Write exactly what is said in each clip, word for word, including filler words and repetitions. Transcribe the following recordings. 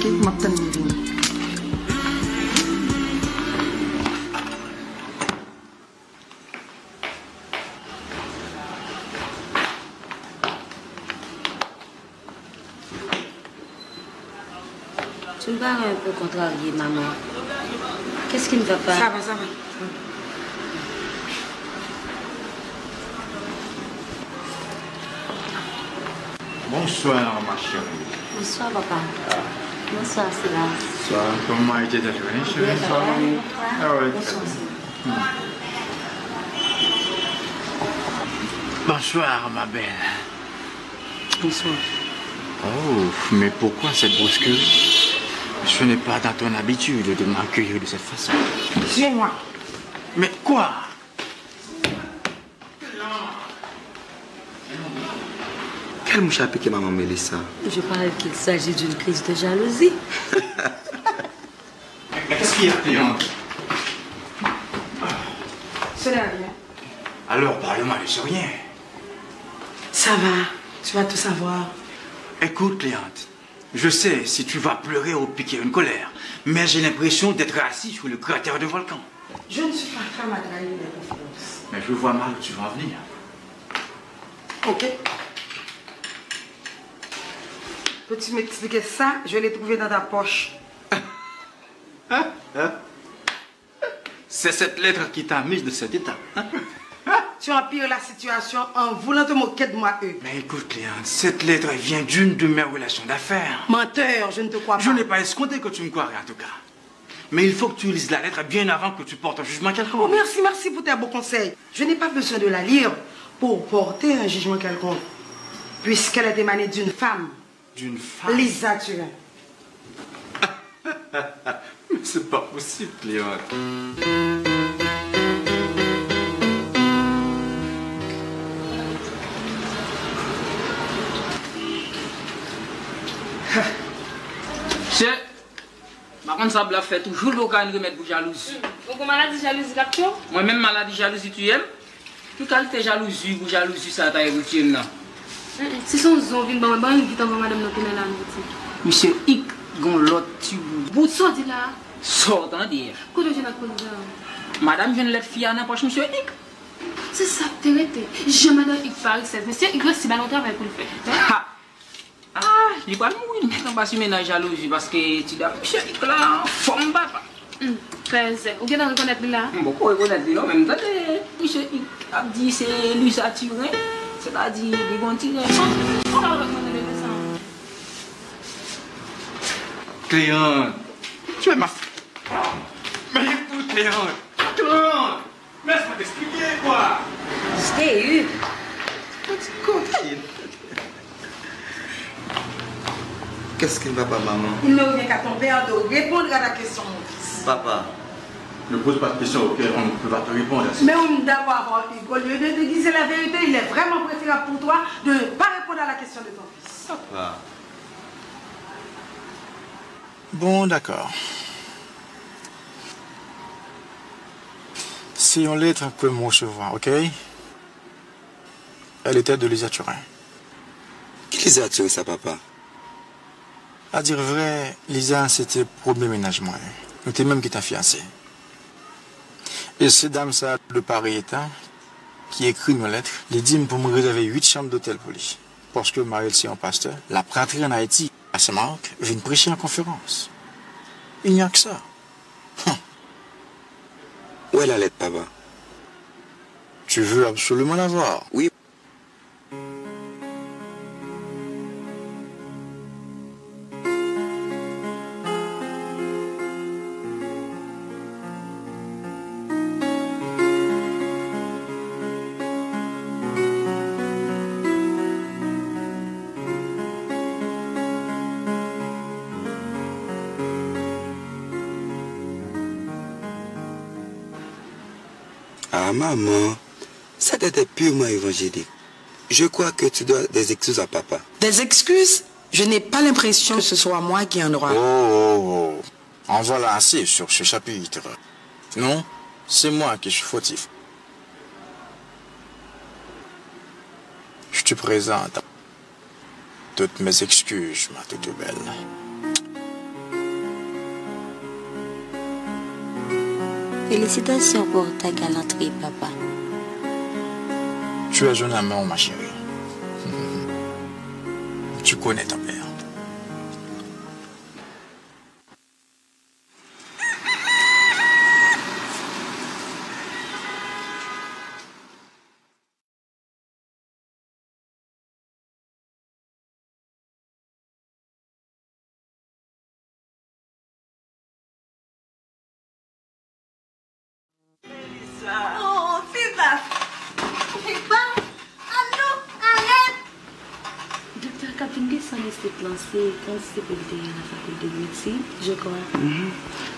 M ap tann li vini. Tu me parais un peu contrarié, maman. Qu'est-ce qui ne va pas? Ça va, ça va. Bonsoir, ma chérie. Bonsoir, papa. Bonsoir, Silas. Bonsoir. Comment était ta journée, chérie? Bien, ça va. Ah ouais, très bien. Bonsoir, Silas. Hmm. Bonsoir, ma belle. Bonsoir. Oh, mais pourquoi cette brusquerie? Ce n'est pas dans ton habitude de m'accueillir de cette façon. Suivez-moi. Mais quoi? Kèl mouch a pike manman Melissa? Je parie qu'il s'agit d'une crise de jalousie. Mais qu'est-ce qu'il y a, Cléante? Ce n'est rien. Alors, parle-moi de ce rien. Ça va, tu vas tout savoir. Écoute, Cléante, je sais si tu vas pleurer ou piquer une colère, mais j'ai l'impression d'être assis sur le cratère d'un volcan. Je ne suis pas femme à trahir des confidences. Mais je vois mal où tu veux en venir. Ok. Peux-tu m'expliquer ça? Je l'ai trouvé dans ta poche. C'est cette lettre qui t'a mise dans cet état, hein? Tu empires la situation en voulant te moquer de moi, Hugues. Mais écoute, Cléante, cette lettre vient d'une de mes relations d'affaires. Menteur, je ne te crois pas. Je n'ai pas escompté que tu me croirais, en tout cas. Mais il faut que tu lises la lettre bien avant que tu portes un jugement quelconque. Oh, merci, merci pour tes bons conseils. Je n'ai pas besoin de la lire pour porter un jugement quelconque, puisqu'elle est émanée d'une femme. D'une femme. Lisa Turin. Mais c'est pas possible, Cléante. Chè, pa konn sa Bla fè toujou l poko jwenn remèd pou jalouzi. Ou gon maladi jalouzi k ap tiye w? Mwen menm maladi jalouzi tiye m? Ki kalite jalouzi pou jalouzi sa ta retire m nan? Mm, mm. Si se yon zon w vin ban mwen, ban m vit anvan madanm nan tounen la nou ti. Misye Hik gon lòt ti bout. Bout sa w di la a? Sa w tande a? Kote w jwenn ak koze sa? Madanm jwenn lèt fi a nan pòch misye Hik. Se sa k te rete. Jan madanm Hik pa riksèz. Misye Hik resi ba l yon travay pou l fè. Ha! Ah, li pral mouri nèt anba simen nan jalouzi paske ti dam misye Hik la anfòm papa. Hmm, trè zen. Ou gentan rekonèt li la? M poko rekonèt li non, men m tande misye Hik ap di se Lisa Turin, sètadi li gon ti ren. Sa w rekonèt li de sa? Cléante, tu es ma f-, mais écoute, Cléante, Cléante. Laisse-moi t'expliquer, quoi. Stay. Qu'est-ce qu'il ne va pas, maman? Il ne revient qu'à ton père de répondre à la question, mon fils. Papa. Ne pose pas de questions auxquelles on ne peut pas te répondre. Mais on est d'accord avec lui. Au lieu de te dire la vérité, il est vraiment préférable pour toi de ne pas répondre à la question de ton fils. Papa. Bon, dakò. Se yon lèt ke m resevwa, oke? Elle était de Lisa Turin. Ki Lisa Turin sa, papa? A dire vrè, Lisa se te premye mennaj mwen. Nou te menm gentan fiyanse. E se dam sa, de parèy eta, ki ekri m yon lèt, li di m pou m rezève uit chanm dotèl pou li. Paske mari l se yon pastè, l ap rantre ann Ayiti, a Sen Mak, vin preche an konferans. Il n'y a que ça. Hum. Où est la lettre, papa? Tu veux absolument la voir? Oui. Ah, maman, cette lettre est purement évangélique. Je crois que tu dois des excuses à papa. Des excuses? Je n'ai pas l'impression que ce soit moi qui en aura. Oh, oh, oh. En voilà assez sur ce chapitre. Non, c'est moi qui suis fautif. Je te présente toutes mes excuses, ma toute belle. Félicitations pour ta galanterie, papa. Tu es un amour, ma chérie. Tu connais ton père. Oh, Fiba! Fiba! Annou, arèt! Doktè a k ap vin desann isit lan, se kondisip li te ye nan fakilte de medsin, je crois. Mhm.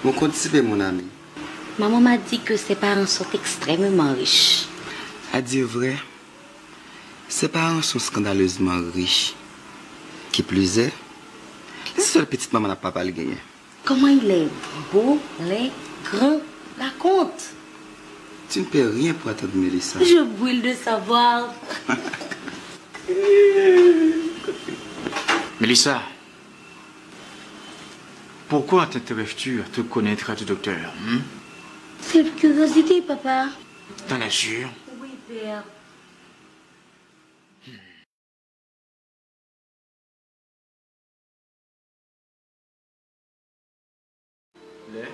Bon, kondisip, mon ami. Maman m'a dit que ses parents sont extrêmement riches. À dire vrai, ses parents sont scandaleusement riches. Qui plus est, se sèl pitit manman ak papa l genyen. Comment il est beau, laid, grand, raconte. Tu ne peux rien pour attendre, Mélissa. Je brûle de savoir. Mélissa, pourquoi t'intéresses-tu à tout connaître du docteur, hmm? C'est curiosité, papa. T'en es sûr? Oui, père. Lè,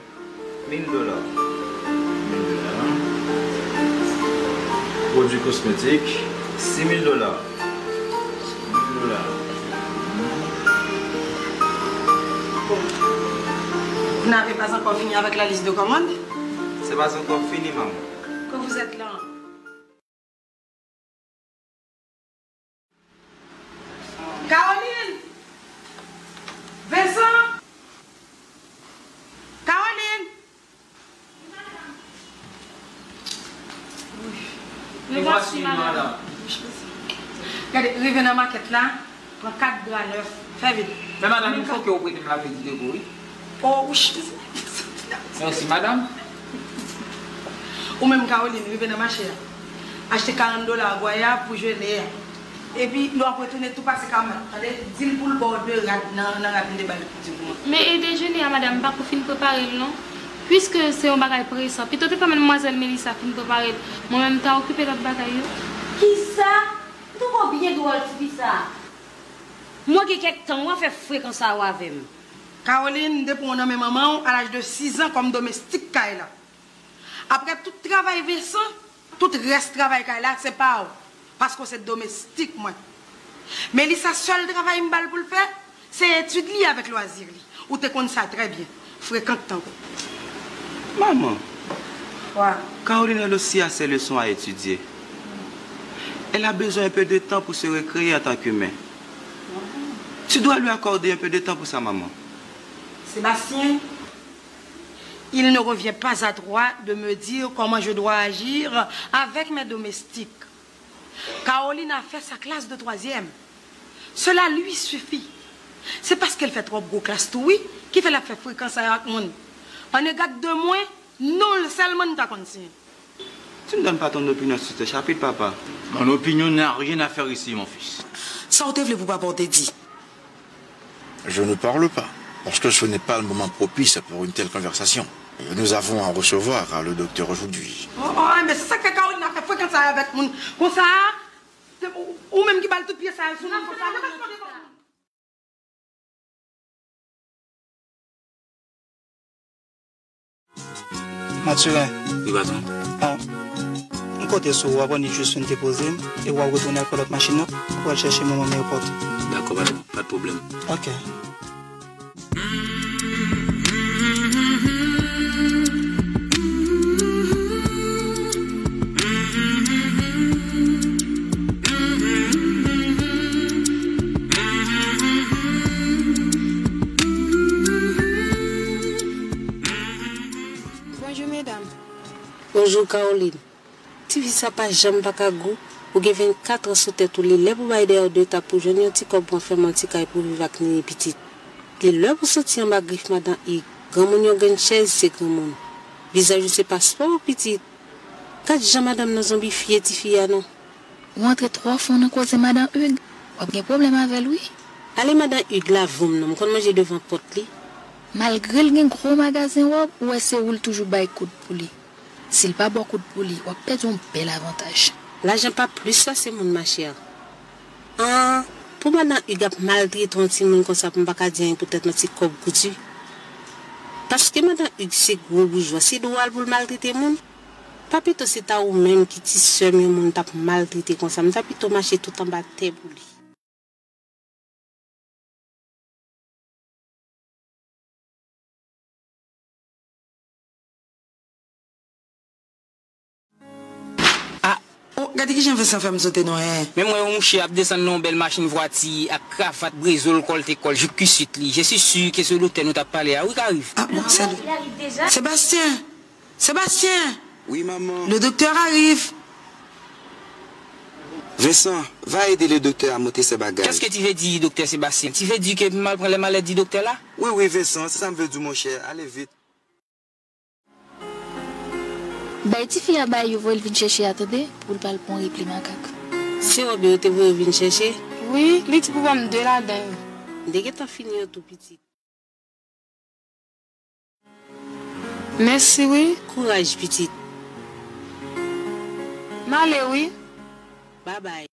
mil dola. Mil dola. Pwodui kosmetik, sis mil dola. Sis mil dola. Vous n'avez pas encore fini avec la liste de commandes? C'est pas encore fini, maman. Que vous êtes lent. Caroline! Vincent! Caroline! Me voici, madame. Gade, rive nan makèt la, pran kat dra nèf, fè vit. Men madanm, il faut que ou prete m lape di depo, wi. Oh, wi. Mèsi, madanm. Ou menm, Caroline, rive nan mache a. Achte karant dola a Goya pou jene a. Epi, lè w ap retounen, tou pase Carmel, tande? Di l pou l ba w de rad nan, nan rad m te ba l pou di pou mwen. Men e dejene a, madanm, m pako fin prepare l, non. Piske se yon bagay presan, pito te fè manmwazèl Melissa fin prepare l. Mwen menm, m ta okipe lòt bagay yo. Kisa? Ou twò byen dwòl, ti fi sa. Mwen gen kèk tan, w ap fè frekans sa yo avè m. Caroline, m te pran w nan men manman w a laj de sis an kòm domestik kay la. Aprè tout travay Vincent, tout rès travay kay la, se pa w, paske w se domestik mwen. Melissa, sèl travay m ba l pou l fè, se etid li avèk lwazi li. Ou te konn sa trè byen. Frekant tankou. Maman, Wa. Caroline, elle aussi, a ses leçons à étudier. Elle a besoin un peu de temps pour se recréer en tant qu'humain. Tu dois lui accorder un peu de temps pour ça, maman. Sébastien, il ne revient pas à toi de me dire comment je dois agir avec mes domestiques. Caroline a fait sa classe de troisième. Cela lui suffit. Se paske l fè twòp gwo klas tou wi, ki fè l ap fè frekans sa yo ak moun. An egat de mwen, non l sèlman m ta konn siyen. Tu ne donnes pas ton opinion sur ce chapitre, papa. Mon opinion n'a rien à faire ici, mon fils. Sa w te vle pou papa w te di? Je ne parle pas, parce que ce n'est pas le moment propice pour une telle conversation. Nous avons à recevoir le docteur aujourd'hui. Oh, oh, men se sa k fè Caroline ap fè frekans sa avèk moun konsa a. Se ou, ou menm ki ba l tout pye sa yo sou moun konsa. Mathurin. Wi, patwon. Bon, m konte sou ou, w ap annik jis fin depoze m, e w ap retounen al pran lòt machin nan pou al chèche manman m ayewopò. Dakò, patwon, pa t pwoblèm. Ok. Bonjou, medam. Bonjou, Caroline. Tifi sa pa janm pa ka gou. Ou gen vennkat an sou tèt ou, li lè pou bay dèyè w de tap pou jwenn yon ti kòb pou w fèmen yon ti kay pou w viv ak nini pitit. Li lè pou w soti anba grif madan Hugues. Granmoun yon grenn chèz, se granmoun. Vizaj ou se paspò w, pitit. Gad jan madanm nan zonbifye tifi a non. Ou antre twò fon nan koze madan Hugues. W ap gen pwoblèm avè l wi. Ale madan Hugues la voum non, m konn manje devan pòt li. Malgre l gen gwo magazen wòb, ou wè se ou l toujou bay kout pou li. Si l pa ba w kout pou li, w ap pèdi yon bèl avantaj. Lajan pa plis sa se moun, machè. An, pou madan Ig ap maltrete yon timoun konsa pou m pa ka di anyen poutèt yon ti kòb kouti. Paske madan Ig se gwo boujwa, se dwa l pou l maltrete moun. Pa pito se ta ou menm ki ti sè m yon moun t ap maltrete konsa, m ta pito mache tout anba tè pou li. Ah, oh, gade kijan Vincent fè m sote non, en. Men mwen yon mouche ap desann nan yon bèl machin vwati ak kravat brezol kòlte kòl jouk kisit li. Je suis sûr que se doktè nou t ap pale a, wi, k arive. Ah, bon, salut. Sébastien! Sébastien! Oui, maman. Le docteur arrive. Vincent, va aider le docteur à monter ses bagages. Qu'est-ce que tu veux dire, docteur Sébastien? Tu veux dire que m al pran les mallettes du docteur là? Oui, oui, Vincent, c'est ça que je veux dire, mon cher. Allez vite. Bay tifi a bagay yo voye l vin chèche a, tande, pou l pa al pran repli makak. Se wòb yo te voye w vin chèche? Wi, li di pou ban m de ladan yo. M te gentan fini yo tou, pitit. Mèsi wi. Kouraj, pitit. M ale wi. Babay.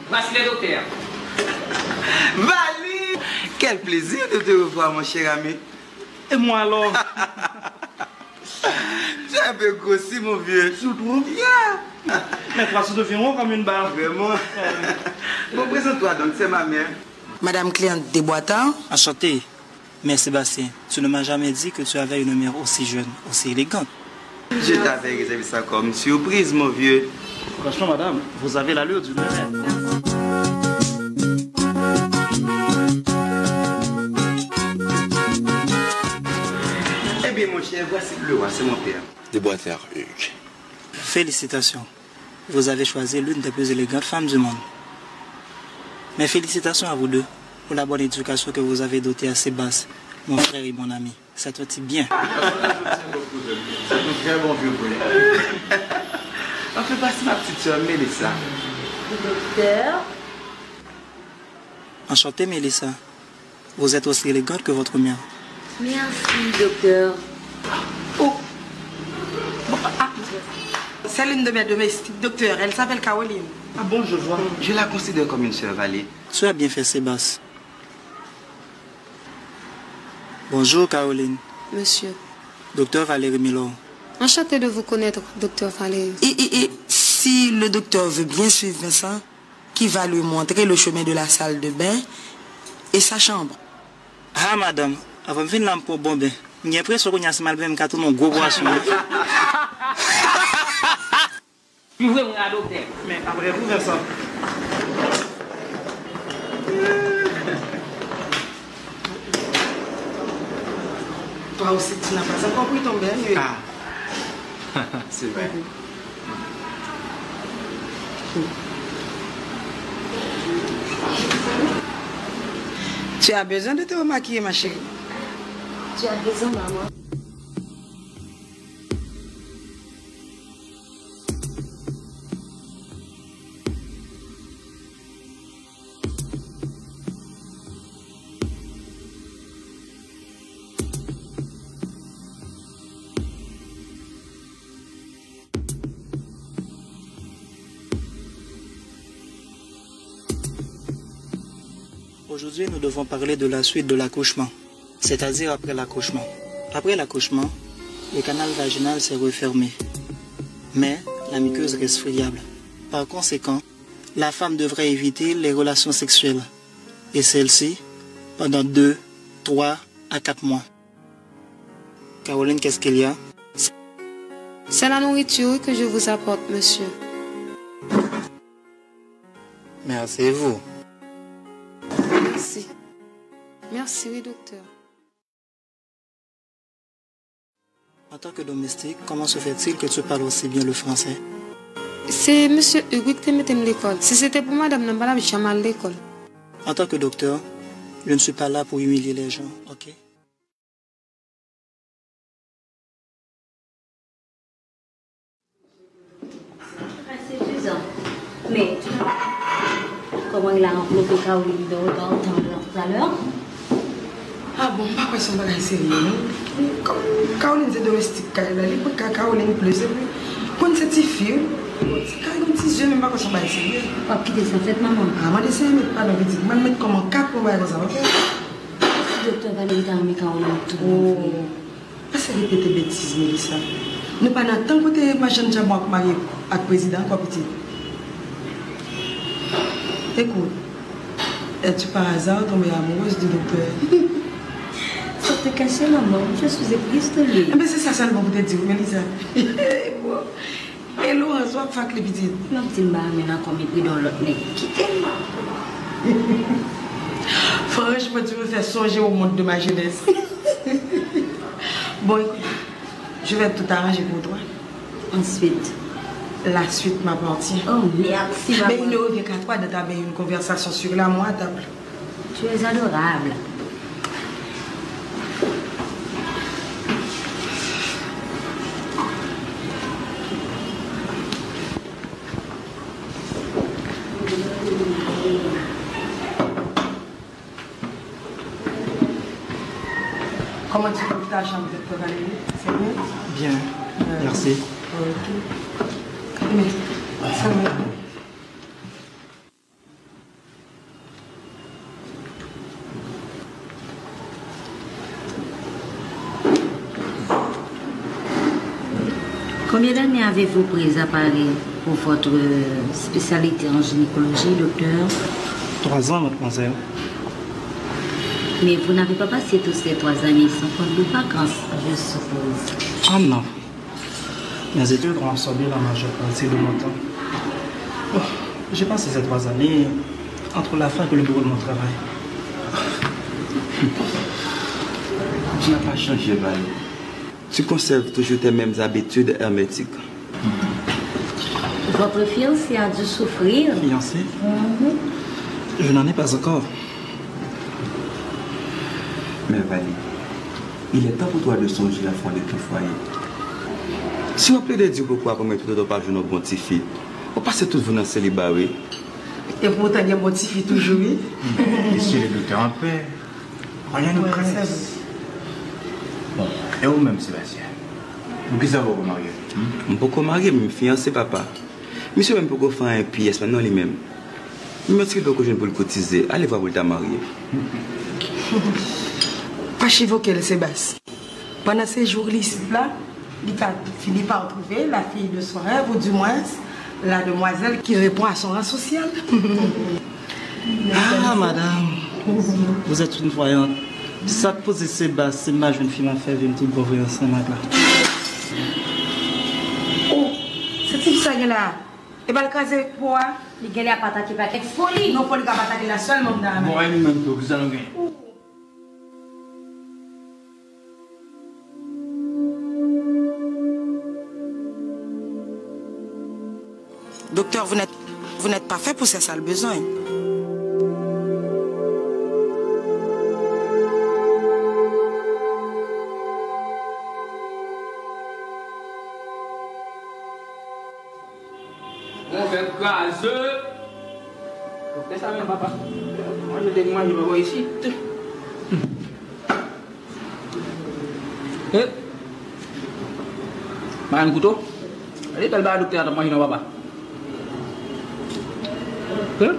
Voici le docteur. Vali! Quel plaisir de te revoir, mon cher ami. Et moi alors? Tu es un peu grossi, mon vieux. Je trouve. Yeah. Mais toi, tu deviens rond comme une balle. Vraiment. Bon, présente-toi donc, c'est ma mère. Madame Cléante Desboitard. Enchanté. Mais Sébastien, tu ne m'as jamais dit que tu avais une mère aussi jeune, aussi élégante. Je t'avais réservé ça comme surprise, mon vieux. Franchement, madame, vous avez l'allure d'une mère. Eh bien, mon cher, voici le roi, c'est mon père. Desboitard Hugues. Félicitations. Vous avez choisi l'une des plus élégantes femmes du monde. Mes félicitations à vous deux pour la bonne éducation que vous avez dotée à Sébas, mon frère et mon ami. C'est un type bien. C'est un très bon vieux frère. On fait passer ma petite sœur Mélissa. Docteur. Enchanté, Mélissa. Vous êtes aussi élégante que votre mère. Merci, docteur. Oh. Bon, ah, c'est l'une de mes domestiques, docteur. Elle s'appelle Caroline. Ah bon, je vois. Je la considère comme une sœur Vali. Tu as bien fait, Sébas. Bonjour, Caroline. Monsieur. Docteur Valérie Milor. Enchanté de vous connaître, docteur Valérie. Et, et, et si le docteur veut bien suivre Vincent, qui va lui montrer le chemin de la salle de bain et sa chambre. Ha, madanm, avan m fin la, m pran bon ben. M gen enpresyon kounye a si m al benyen, m ka tounen yon gwo pwason. Pi vre mwen a doktè. Men apre tou, Vincent. Toi aussi, tu n'as pas encore pris ton bain, lui. Ah. C'est vrai. Tu as besoin de te remaquiller, ma chérie. Tu as raison, maman. Aujourd'hui, nous devons parler de la suite de l'accouchement, c'est-à-dire après l'accouchement. Après l'accouchement, le canal vaginal s'est refermé, mais la muqueuse reste friable. Par conséquent, la femme devrait éviter les relations sexuelles, et celle-ci pendant deux, trois à quatre mois. Caroline, qu'est-ce qu'il y a? C'est la nourriture que je vous apporte, monsieur. Merci, et vous? Merci. Merci, oui, docteur. En tant que domestique, comment se fait-il que tu parles aussi bien le français? Se mesye Hugues ki te mete m lekòl. Si se te pou madanm nan, m pa t ap janm al lekòl. En tant que docteur, je ne suis pas là pour humilier les gens, ok? C'est suffisant. Mais comment il a enveloppé Caroline de regards tendres tout à l'heure? Ah bon, m pa kwè se yon bagay serye, non. Kòm Caroline se domestik kay la, li pran ka Caroline plis, epi konn se tifi, wi. Ti kay gon ti zye, men m pa kwè se yon bagay serye. W ap kite sa fèt, manman? Ah, mande Seyè met padon pitit. Mwen met kòman kat pou yon bagay konsa, oke? Si doktè Valérie ta renmen Caroline tou bon vre. Oh. Pase repete betiz, Melissa. Nou pa nan tan kote machann jambon ap marye ak prezidan ankò, pitit. Écoute, es-tu par hasard tombée amoureuse du docteur? Sa te kache, manman, je suis éprise de lui. Enben, se sa sèlman pou te di w, Melissa. E Laurence, w ap fè ak li, pitit? M ap di m pa renmen l ankò, m epri yon lòt nèg. Kite m. Franchement, tu me fais songer au monde de ma jeunesse. Bon, écoute, je vais tout arranger pour toi. Ensuite? La suite m'appartient. Oh, merci, maman. Mais il ne revient qu'à toi d'entamer une conversation sur l'amour à table. Tu es adorable. Kòman ti kòb ta chanm, doktè Valérie? Se byen? Byen. Mèsi. Ok. Men, sa mwen. Combien d'années avez-vous pris à Paris pour votre spécialité en gynécologie, docteur? Trois ans, mademoiselle. Mais vous n'avez pas passé toutes ces trois années sans prendre de vacances, je suppose. Ah non. Mes études ont absorbé la majeure partie de mon temps. Oh, j'ai passé ces trois années entre la fac et le bureau de mon travail. Tu n'as pas changé, Valérie. Tu conserves toujours tes mêmes habitudes hermétiques. Votre fiancé a dû souffrir. Fiancé? Mhm. Je n'en ai pas encore. Mais Valérie, il est temps pour toi de songer à fonder ton foyer. Si w ap plede di w poko aprann mwen tout otan w pa jwenn yon bon tifi, w ap pase tout vi w nan seliba, wi. E poutan gen bon tifi toujou, wi. Mesye le doktè an pè. Anyen nou kreye. Bon, e ou menm, Sébastien? Poukisa w poko marye? M poko marye, men m fiyanse, papa. Misye menm poko fè anyen pyès menm non li menm. Menm yon ti kòb li poko jwenn pou l kotize, ale vwa pou l ta marye. Pa chivoke l, Sebas. Pandan sejou li isit la, li ka fini par trouver la fille de son rêve, ou du moins, la demoiselle qui répond à son rang social. Ah, madame, vous êtes une voyante. Sa k poze Sebas, si m pa jwenn fi m ap fè vi m tout bon vre ansanm ak la. Oh, se tifi sa gen la. E pa l kraze po a? Li genlè ap atake pa kèk foli. Non, foli k ap atake la sèlman m ta renmen. Bon, e nou menm tou, kisa nou genyen? Doktè, vous n'êtes, vous n'êtes pas fait pou sè sa l bezwen. Bon, fè kraze. Doktè sa menm, papa. Manje te manje papa isit. Eh. Madanm Kouto. Gade bèl bagay doktè a t ap manje non, papa. Eh.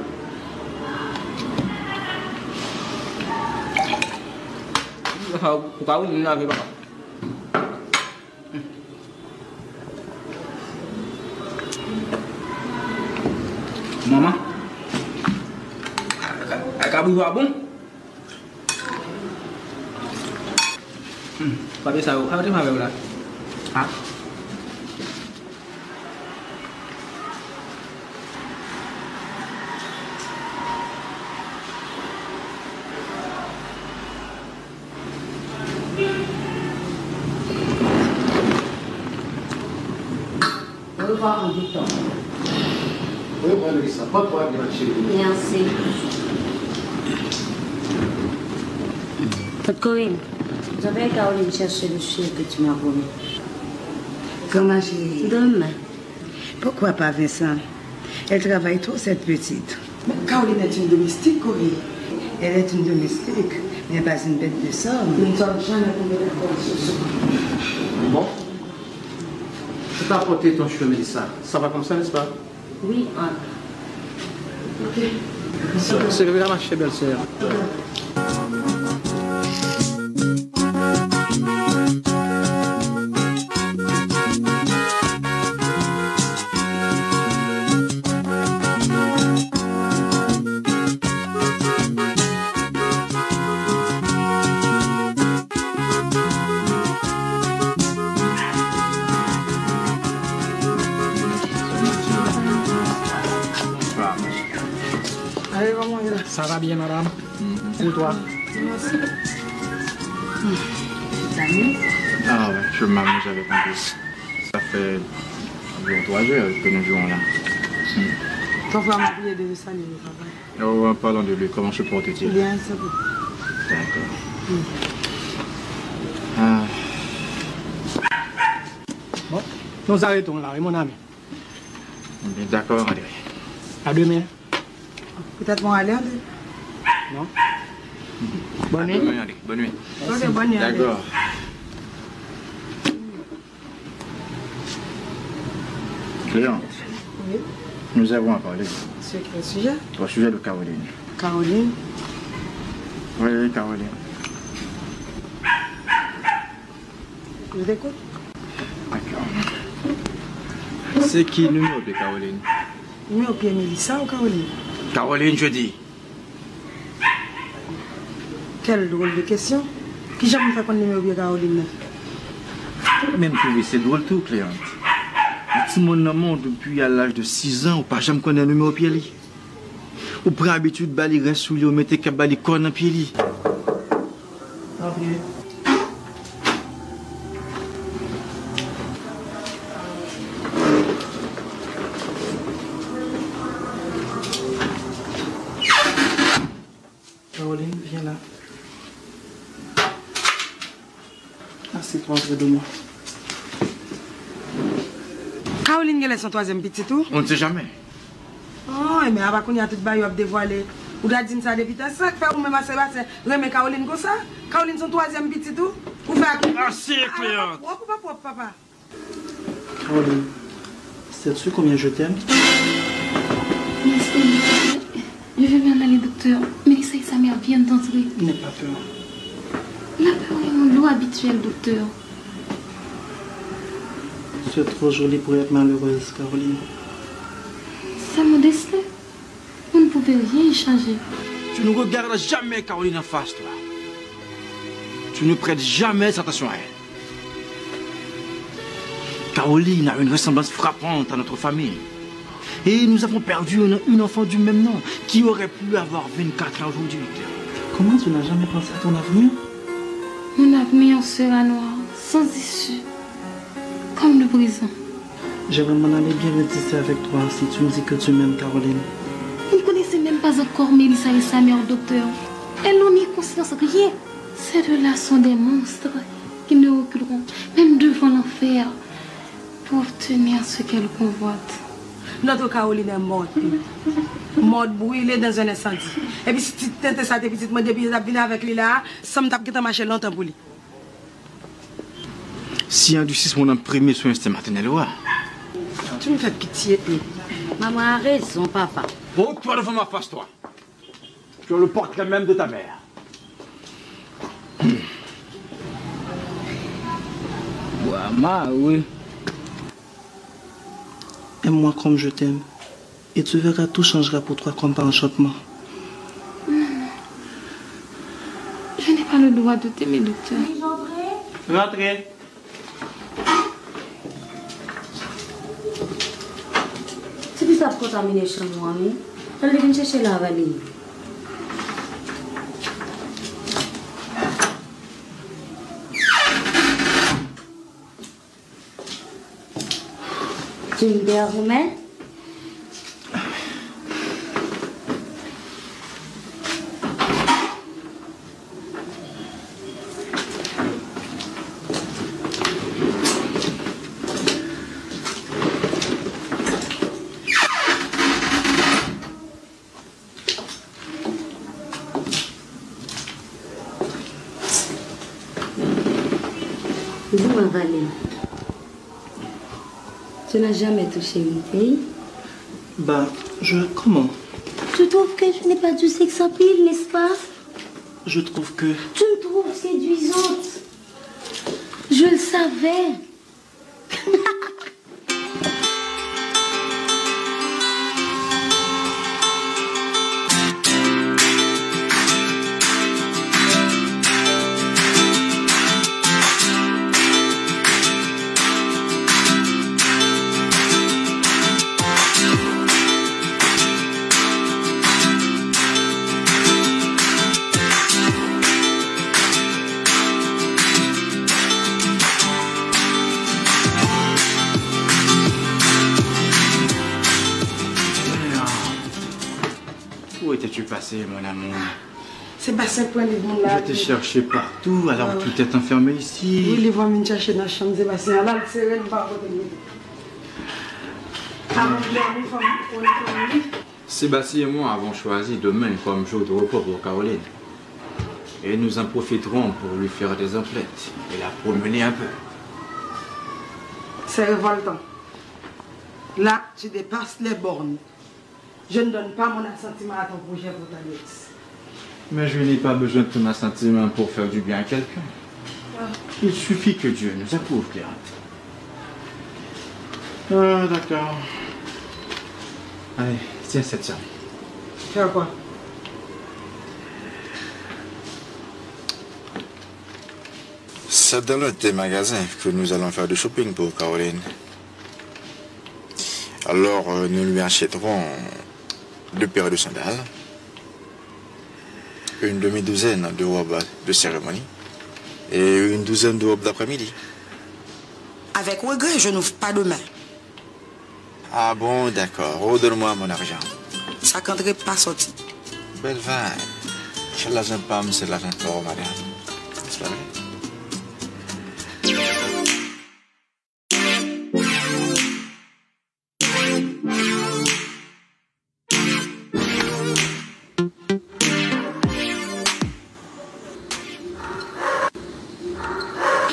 Ou ka wè, ou lave, papa. Manman. Ay, kabrit yo a bon. Hmm, papye sa yo, sa yo te fè avè yo la. Ah. Au revoir, Victor. Au revoir, Melissa. Porte-toi bien, chérie. Merci. Tante Corinne, j'envoie Caroline chercher le chien que tu m'as promis. Comment, chérie? Demain. Pourquoi pas Vincent? Elle travaille trop, cette petite. Mais Caroline est une domestique, Corinne. Elle est une domestique. N'est pas une bête de somme. Nous ne sommes jamais tombés d'accord sur ce point. Bon. C'est à porter ton cheveu, Mélissa. Ça va comme ça, n'est-ce pas? Oui, ah. Ok. Servez à ma chère belle-sœur. Sa va byen, madam? Pou twa. Ah ouais, je m'amuse avec mon fils. Ça fait environ trois heures que nous jouons là. Ton frè m ap priye de salu travay. Oh, en parlant de lui, comment se porte-t-il? Bien, c'est bon. D'accord. Ah. Bon, nous arrêtons là, oui, mon ami. Bien, d'accord, André. À demain. Peut-être mon aller, André. Non. Bonne nuit. À demain, André. Bonne nuit. Ok, bonne nuit, André. D'accord. Cléante, oui, nous avons à parler. Sur quel sujet? Au sujet de Caroline. Caroline? Oui, Caroline. Je t'écoute. D'accord. C'est qui numéro de Caroline? Nimewo pye Melissa ou Caroline? Caroline, je dis. Quelle drôle de question. Kijan pou m fè konn nimewo pye Caroline nan? Mwen menm twouve se dwòl tou, Cléante. Yon timoun nan men w depi a laj de sis an, ou pa janm konnen nimewo pye li. Ou pran abitid ba li rès soulye, ou mete kèp ba li kò nan pye li. Tanpri. Caroline, viens là. Assieds-toi près de moi. Caroline genlè se yon twazyèm pitit ou? On ne sait jamais. Oh, men apa kounye a tout bagay yo ap devwale. Ou ta di m sa depi tan. Sa k fè ou menm ak Sébastien renmen Caroline konsa? Caroline se yon twazyèm pitit ou? Ou fè ak... Ase, Cléante. Wòp ou pa pwòp, papa? Caroline, sais-tu combien je t'aime? Merci, docteur. Je vais m'en aller, docteur. Mélissa et sa mère viennent d'entrer. N'aie pas peur. La peur est mon lot habituel, docteur. Tu es trop jolie pour être malheureuse, Caroline. C'est mon destin. Vous ne pouvez rien y changer. Tu ne regardes jamais Caroline en face, toi. Tu ne prêtes jamais attention à elle. Caroline a une ressemblance frappante à notre famille. Et nous avons perdu une, une enfant du même nom qui aurait pu avoir vingt-quatre ans aujourd'hui. Comment tu n'as jamais pensé à ton avenir? Mon avenir sera noir, sans issue, comme le présent. J'aimerais m'en aller bien rediscuter avec toi si tu me dis que tu m'aimes, Caroline. Vous ne connaissez même pas encore Mélissa et sa mère, docteur. Elles n'ont ni conscience, rien. Ces deux-là sont des monstres. Ils ne reculeront même devant l'enfer pour obtenir ce qu'elles convoitent. Notre Caroline est morte. Morte brûlée dans un incendie. Epi si ti tenten sa te pitit mwen, depi yo t ap vin avèk li la a, san m t ap gentan mache lontan pou li. Si an di sis moun an premye sou ensten matènèl ou a. Tu me fais pitié, Pete. Maman a raison, papa. Retire devant ma face, toi. Tu as le portrait même de ta mère. Bwa mare. Aime-moi comme je t'aime, et tu verras, tout changera pour toi comme par enchantement. Non, non. Je n'ai pas le droit de t'aimer, docteur. Rantre. Tifi sa ap kontamine chanm ou an, wi. Fò l te vin chèche la avè li. Gilbert Romain? Dis-moi, Valé, tu n'as jamais touché une fille? Ben, je, comment? Tu trouves que je n'ai pas du sexe à pile, n'est-ce pas? Je trouve que... Tu me trouves séduisante. Je le savais. Où étais-tu passé, mon amour? Sébastien pran liv moun la. Je t'ai cherché partout, alors que tu t'es enfermé ici. Wi, liv mwen vin chache nan chanm Sébastien an, la l sere, m pa kote m mete. Avan m dòmi, fò m konn fanmi. Sébastien et moi avons choisi demain comme jour de repos pour Caroline. Et nous en profiterons pour lui faire des emplettes et la promener un peu. C'est révoltant. Là, tu dépasses les bornes. Je ne donne pas mon assentiment à ton projet pour ta nièce. Mais je n'ai pas besoin de ton assentiment pour faire du bien à quelqu'un. Il suffit que Dieu nous approuve, Cléante. Ah, d'accord. Allez, tiens cette somme. Faire quoi? C'est dans l'un de tes magasins que nous allons faire du shopping pour Caroline. Alors, euh, nous lui achèterons deux paires de sandales, une demi-douzaine de robes de cérémonie et une douzaine de robes d'après-midi. Avec regret, je n'ouvre pas demain. Ah bon, d'accord. Redonne-moi mon argent. Sa k antre pa sòti. Bèl vag. Se lajan pa m, se lajan pa w, madanm. N'est-ce pas vrai?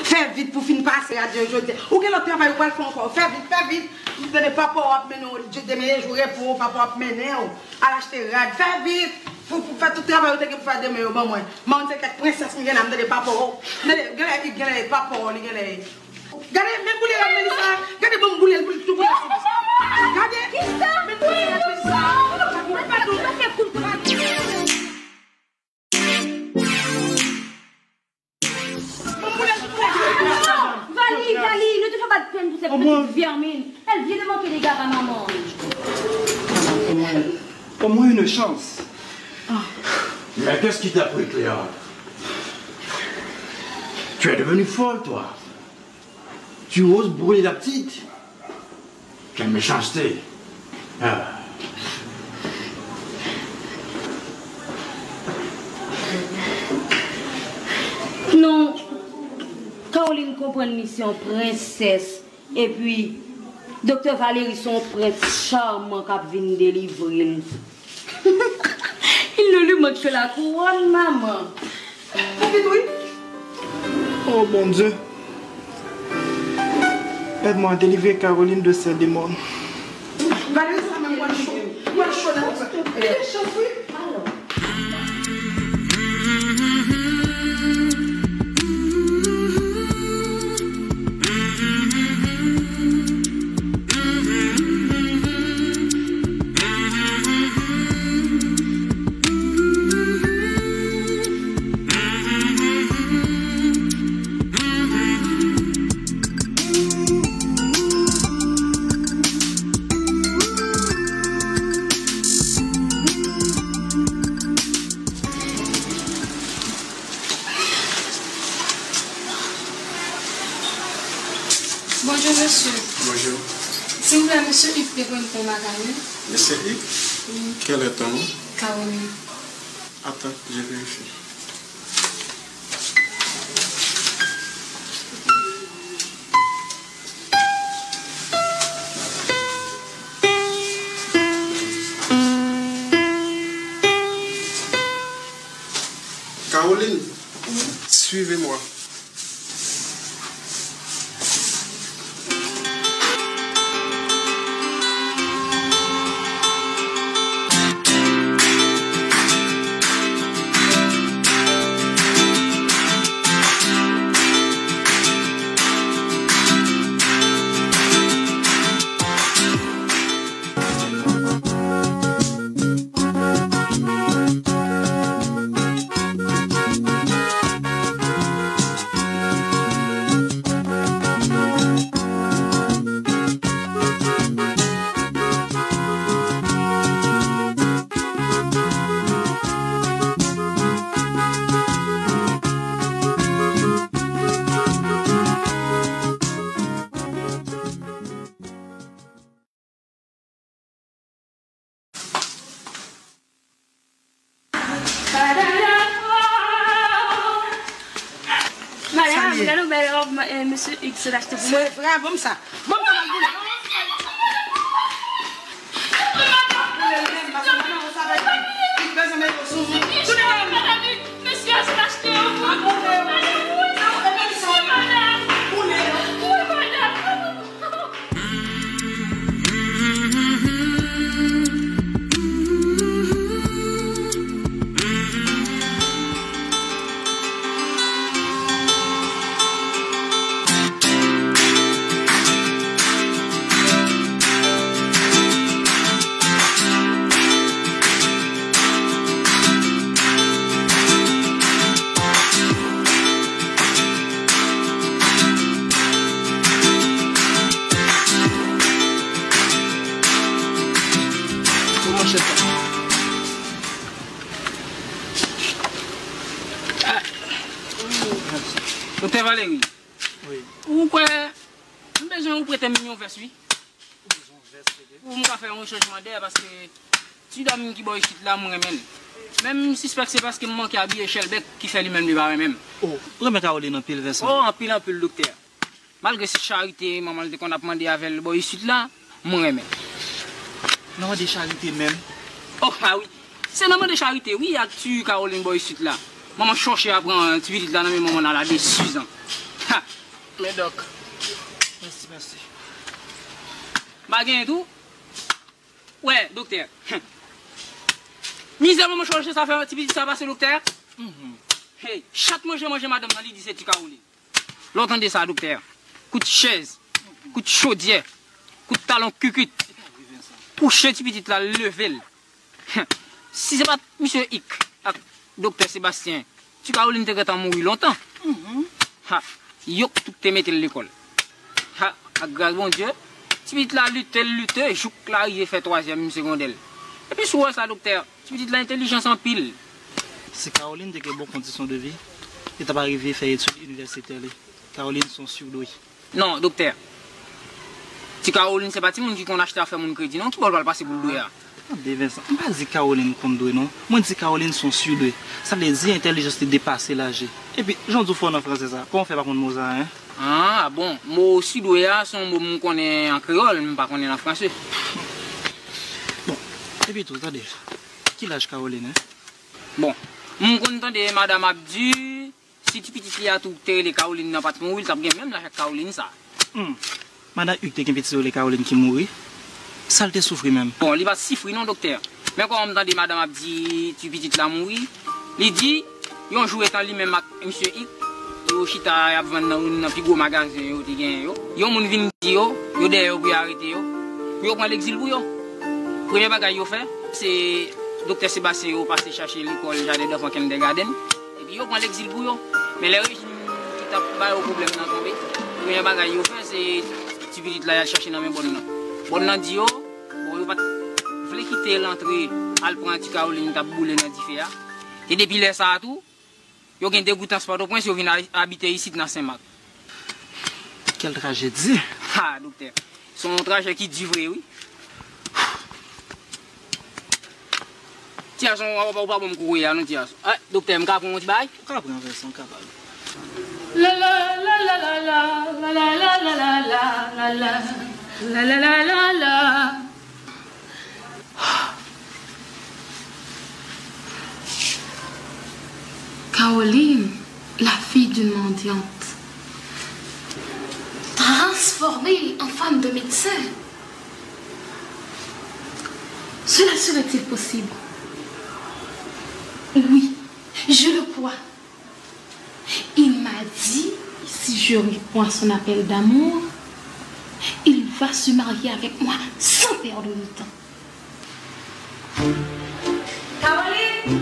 Fè vit pou fin pase rad yo jodi a. Ou gen lòt travay ou pral fè ankò. Fè vit, fè vit. M tande papa w ap mennen w, demen e jou repo, papa w ap mennen w al achte rad. Fè vit. Pou, pou fè tout travay ou te gen pou fè demen yo ban mwen. Mwen se kèk prensès m gen la, m tande papa w. M tande, genlè, genlè papa w, li genlè. Gade, men boule rad Melissa. Gade, ban m boule l, boule tou boule. Gade. Kisa? Men boule rad Melissa. Mwen pa dou. Mwen pa dou. Vali, Vali, nou te fè bat plenn pou sèt pitit vèmin. El viene de manquer des gars à maman. Au moins, au moins une chance. Mais qu'est-ce qui t'a pris, Cléa? Tu es devenue folle, toi. Tu oses brûler la petite? Quelle méchanceté! Ah. Non, Caroline konprann li se yon prensès. Epi, Doktè Valéry se yon prens chaman k ap vin delivre l. Il ne lui manque que la couronne, maman. Ou vin wi. Oh mon Dieu. Aide-moi à délivrer Caroline de ces démons. Valéry, sa menm mwen cho. Mwen cho nan. Li gen chans wi. Bonjour, monsieur. Bonjour. S'il vous plaît, monsieur Hugues te jwenn pou makaroni. Monsieur Hugues? Oui. Quel est ton nom? Caroline. Attends, je vérifie. Caroline, suivez-moi. Ma- eh, Mesye X, se l achte pou mwen. Se vre, ban m sa. Ban m sa, m ap boule. Boule l menm, paske mwen nan sa avèk li. Li bezwen mete w sou nou. Tounen nan men m. Mesye, se l achte yo pou mwen. Boule yo. Boule yo. Doktè Valéry, wi, ou kwè m bezwen ou prete m yon vès, wi. Ou bezwen yon vès, bebe? Pou m ka fè yon chanjman dè, paske ti dam ki bò isit la, m renmen l. Men m sispèk se paske m manke abiye chèlbèk ki fè li menm li pa renmen m. O, ou renmen Caroline anpil, Vincent? O, anpil, anpil, doktè. Malgre se charite manman l te konn ap mande avè l bò isit la, m renmen. Nan mande charite menm? O, a wi. Se nan mande charite, wi, ak ti Caroline bò isit la. Manman chòche a pran ti pitit la nan men manman nan la de sizan. Ha! Men dòk. Mèsi, mèsi. M pa genyen tou. Wè, doktè. Mizè manman chòche sa fè ti pitit sa pase, doktè. Mhm. Hey, chat manje manje madanm nan, li di se ti Caroline. Lè w tande sa, doktè, kout chèz, kout chodyè, kout talon kikit, kouche ti pitit la, leve l. Si se pa t misye Ik ak doktè Sebastyen, ti Caroline te gentan mouri lontan. Mhm. Ha, yo k tout te mete l lekòl. Ha, ak gras Bondye, ti pitit la lite, l lite, jouk l arive fè twazyèm segondè l. Epi si w wè sa, doktè, ti pitit la entèlijans anpil. Si Caroline te gen bon kondisyon de vi, li t ap arive fè etid inivèsitè li. Caroline se yon surdoué. Non, doktè. Ti Caroline se pa timoun ki konn achte afè moun kredi non, ki bò l pral pase pou l dwe a. Tande, Vincent, m pa di Caroline konn dwe non. Mwen di Caroline se yon surdoué. Sa vle di entèlijans li depase laj li. Epi, jan w di w fò nan fransè sa, kòman w fè pa konn mo sa, en? Ah, bon, mo surdoué a se yon mo m konnen an kreyòl, m pa konnen nan fransè. Bon, epi tou, tande, ki laj Caroline, en? Bon, m konn tande madanm ap di, si ti pitit li a tou te rele Caroline nan pa t mouri, l t ap gen menm laj ak Caroline sa. Hmm. Madan Hugues te gen pitit yo rele Caroline ki mouri. Sa l te soufri menm? Bon, li pa t sifri non, doktè. Men kòman m tande madanm ap di ti pitit la mouri, li di, yon jou etan li menm ak misye Hugues, yo chita y ap vann nan youn nan pi gwo magazen yo te genyen yo. Yon moun vin di yo, yo dèyè yo pou yo arete yo, pou yo pran legzil pou yo. Premye bagay yo fè, se doktè Sebastyen yo pase chache lekòl jaden danfan kindergarten. Epi yo pran legzil pou yo. Men lè rejim ki t ap ba yo pwoblèm nan tonbe, premye bagay yo fè, se ti pitit la y al chache nan men bòn nan. Bòn nan di yo, bon, yo pa t vle kite l antre al pran ti Caroline k ap boule nan dife a. E depi lè sa a tou, yo gen degoutans Pòtoprens, yo vin a- abite isit nan Senmak. Quelle tragédie! Ha, doktè. Se yon trajè ki di vre, wi. Ti gason, ou pa, ou pa ban m kouri a, non, ti gason. Eh, doktè, m ka pran yon ti bagay? Ou ka pran, Vincent, ou kapab. La la la la la la. Caroline, la fille d'une mendiante, transformée en femme de médecin. Cela serait-il possible? Oui, je le crois. Il m'a dit, si je réponds à son appel d'amour, il va se marier avec moi sans perdre de temps. Caroline!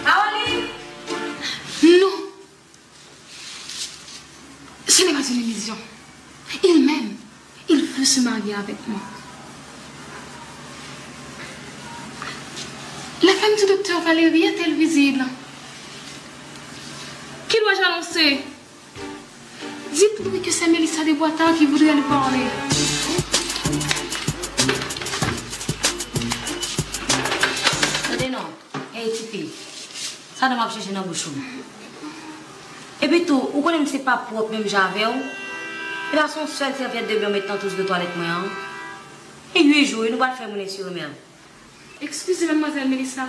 Caroline! Non. Ce n'est pas une illusion. Il m'aime. Il veut se marier avec moi. La femme du docteur Valérie est-elle visible? Qui dois-je annoncer? Dites-lui que c'est Mélissa Desbois-Tard qui voudrait lui parler. Tande non, hey, tifi, sa nan m ap chèche nan bouch ou? Epi tou, ou konnen m se pa pwòp menm jan avè w. E pa se yon sèl sèvyèt de byen w met nan twous de twalèt mwen an. E uit jou, wi, nou pral fè moun esire men l. Eskize, madmwazèl Melissa.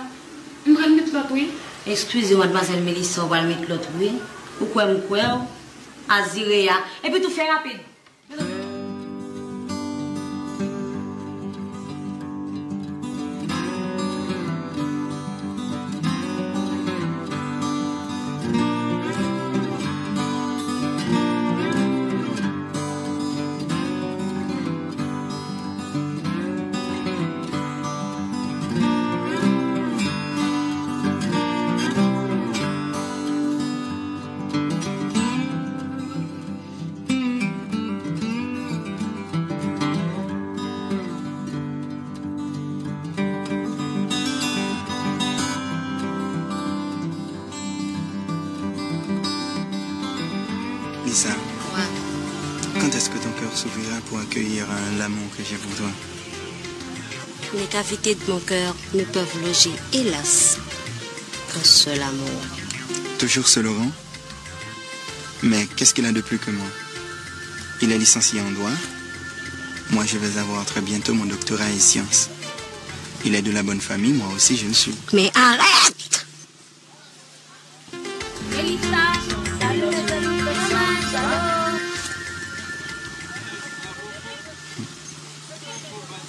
M pral met lòt, wi. Eskize, madmwazèl Melissa, ou pral met lòt, wi. Ou kwè m kwè w? Azireya. Epi tou, fè rapid. Lisa, quand est-ce que ton cœur s'ouvrira pour accueillir, euh, l'amour que j'ai pour toi? Les cavités de mon cœur ne peuvent loger, hélas, qu'un seul amour. Toujours ce Laurent? Mais qu'est-ce qu'il a de plus que moi? Il est licencié en droit. Moi, je vais avoir très bientôt mon doctorat et sciences. Il est de la bonne famille, moi aussi je le suis. Mais arrête! Mélissa, salut les amis, salut.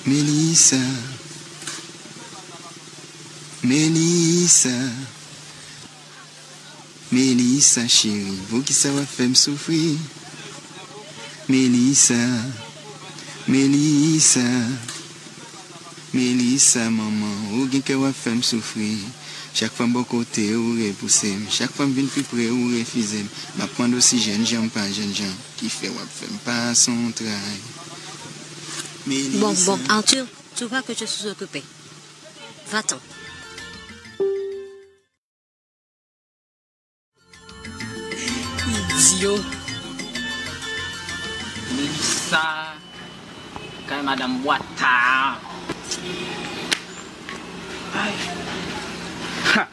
Mélissa. Mélissa. Melissa cheri, poukisa w ap fè m soufri? Melissa, Melissa, Melissa manman, ou gen kè w ap fè m soufri. Chak fwa m bò kote w, ou repouse m. Chak fwa m vin pi pre, ou refize m. M ap mande w si jènjan m pa jènjan. Kifè w ap fè m pase yon tray. Bon, bon, Melissa. Arthur, tu vois que je suis occupée. Va-t'en. Idyo. Melissa. Kay madanm bwata. Ay. Ha.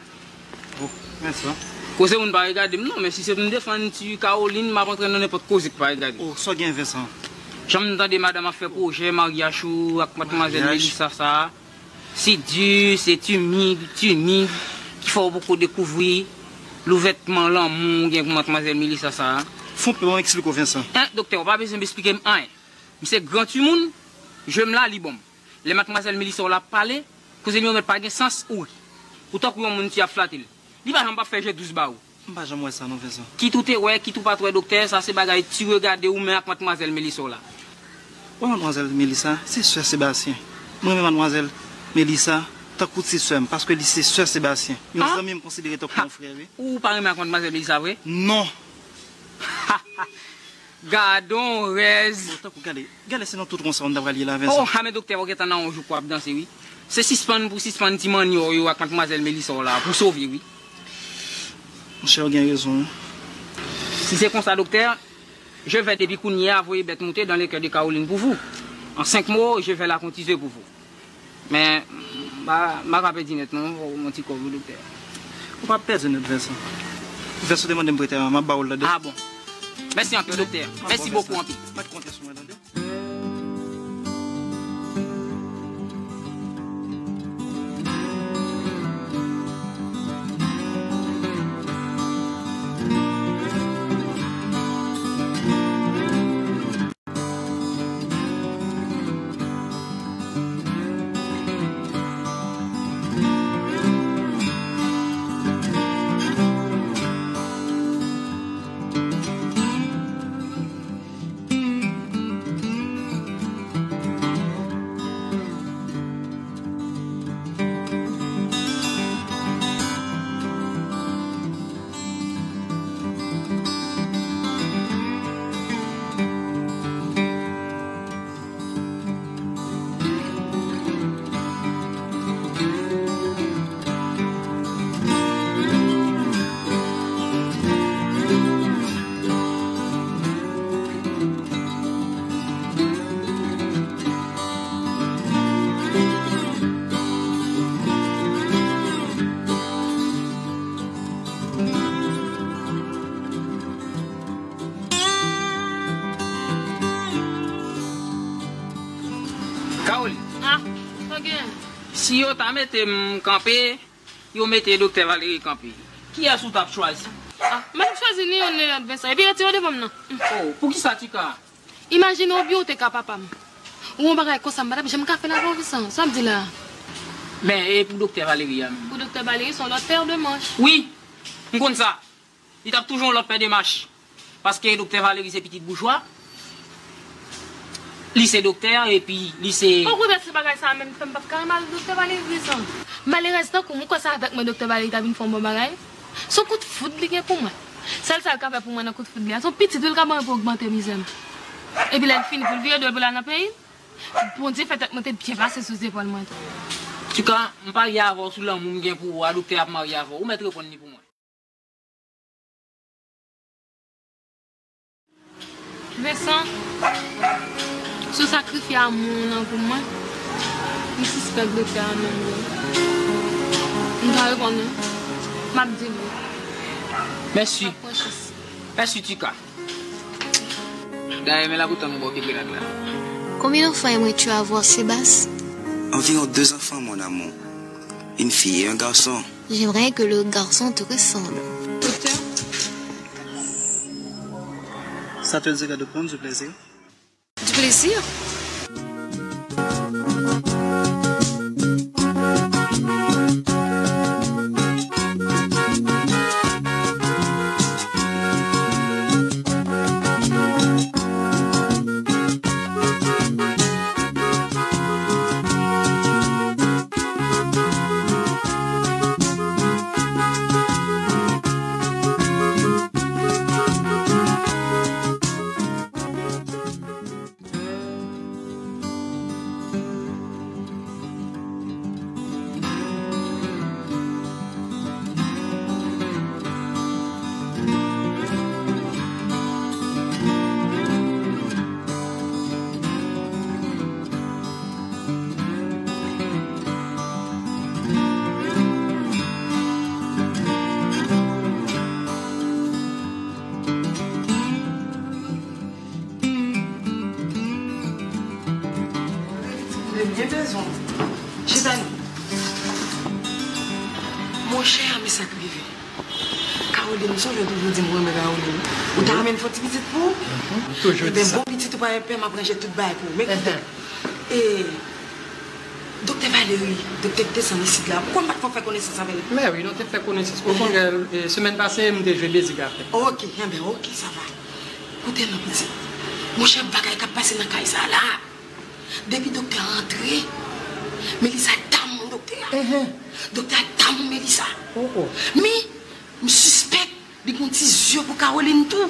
Oh, mèsi. Koze moun pa regade m non, men si se pou m defann ti Caroline, m ap antre nan nenpòt koze k pa regade. Oh, sa w gen, Vincent? Jan m tande madanm ap fè pwojè maryaj ou ak madmwazèl Melissa sa a. Se di, se timid, timid, ki fè w poko dekouvri louvètman lanmou w gen pou madmwazèl Melissa sa a. Fon pè, ban m eksplike w, Vincent. En, doktè, ou pa bezwen eksplike m anyen. M se gran timoun, je m la, li bon m. Lè madmwazèl Melissa w la ap pale, koze li yo mèt pa gen sans, ou ri. Ou tankou yon moun ki ap flate l. Li pa janm p ap fè je dous ba ou. M pa janm wè sa non, Vincent. Kit ou te wè, kit ou pa t wè, doktè, sa se bagay ti regade ou men ak madmwazèl Melissa w la. Wè madmwazèl Melissa, se sè Sebastien. Mwen renmen madmwazèl Melissa tankou ti sè m, paske li se sè Sebastyen. Yon zanmi m konsidere tankou yon frè, wi. Ou pa renmen ak madmwazèl Melissa vre? Non. Gadon rèz. Bon, tankou, gade, gade, se nan tout won sa w n ta pral ye la, Vincent. Oh, a men doktè, w gentan nan yon jou k w ap danse, wi. Se sispann pou sispann ti manyè w yo ak madmwazèl Melissa w la pou sove, wi. Monchè, w gen rezon, wi. Si se konsa, doktè, je vais depi kounye a voye bèt moute dans le cœur de Caroline pour vous. En cinq mots, je vais la courtiser pour vous. Men, m pa, m pa ka pèdi nèt non, fò w yon ti kòb wi, doktè. Ou p ap pèdi nèt, Vincent. Vincent te mande m prete a, m ap ba ou l, tande. Ah bon. Mèsi anpil, doktè. Mèsi bokou anpil. Mèt konte sou mwen, tande. Si yo ta mete m kanpe, yo mete Doktè Valery kanpe, kiyès ou t ap chwazi? Ah, m pa t ap chwazi ni youn ni lòt, Vincent. Epi retire w devan m nan. Oh, poukisa, Tika? Imajine w byen ou te ka papa m. Ou yon bagay konsa, m pa t ap janm ka fè l avè w, Vincent. Sa w ap di la a? Men, e pou Doktè Valery a menm? Pou Doktè Valery, se yon lòt pè de manch. Wi, m konn sa. Li t ap toujou yon lòt pè de manch. Paske Doktè Valery se pitit boujwa. Li se doktè, epi li se... Okontrè, se bagay sa a menm k fè m p ap ka renmen avèk Doktè Valery, Vincent. Malerèz tankou m, ou kwè se avèk mwen Doktè Valery ta vin fè yon bon bagay? Se yon kout foud li gen pou mwen. Sèl sa l ka fè pou mwen nan kout foud li a, se yon pitit wi l ka ban mwen pou ogmante mizè m. Epi lè l fini, pou l vire do l pou l al nan peyi l, Bondye fè tèt mwen te byen pase sou zepòl mwen tou. Tika, m parye avè w sou lanmou m gen pou ou a, doktè ap marye avè w. Ou mèt reponn li pou mwen. Vincent, si w sakrifye amour w nan pou mwen, m sispèk doktè a menm wi. M ka reponn wi. M ap di l wi. Mèsi. M ap pran chans. Mèsi, Tika. Dayè, men la pou tann ou bò ke grenad la. Combien d'enfants aimerais-tu avoir, Sébastien? Environ deux enfants, mon amour. Une fille et un garçon. J'aimerais que le garçon te ressemble. Docteur? Ça te dirait de prendre du plaisir? Du plaisir? Li byen bezwen w. Chita non. Monchè, men sa k rive. Caroline, sonje w toujou di m ou renmen Caroline. Ou ta renmen fè yon ti pitit pou ou? Toujou di sa. Enben, bon pitit ou pa gen pè, m ap ranje tout bagay pou ou. Men koute. E, Doktè Valery, doktè k desann isit la, poukò m pa t fè konesans avè l? Men wi, nou te fè konesans. Okontrè, e, semèn pase, m te jwe bezi avè l. Oke, enben, oke, sa va. Koute non, pitit. Monchè, bagay k ap pase nan kay sa a la. Depi doktè a antre, Melissa damou doktè a. Enhen. Doktè a damou Melissa. Oh, oh. Men, m sispèk li gon ti zye pou Caroline tou.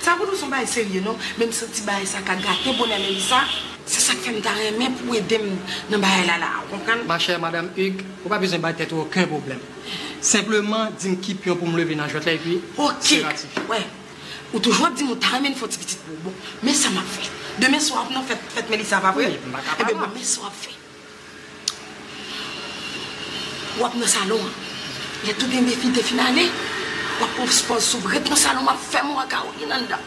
Sa pou nou se yon bagay serye non, men m santi bagay sa ka gate bonè Melissa. Se sa k fè m ta renmen pou w ede m nan bagay la la, ou konprann? Ma chère Madame Hugues, ou pa bezwen bay tèt ou okenn pwoblèm. Senpleman, di m ki pyon pou m leve nan jwèt la, epi se ratifye. Oke, wè. Ou toujou ap di m ou ta renmen fè yon ti pitit pou ou. Bon, men sa m ap fè. Demen swa w ap nan fèt, fèt Melissa, pa vre? Wi, m pa ka pa la. Enben, bon, men sa w ap fè. W ap nan salon an. Lè tout enben fi te fin ale, w ap pran pòz sou, ret nan salon, m ap fèmen w ak Caroline anndan.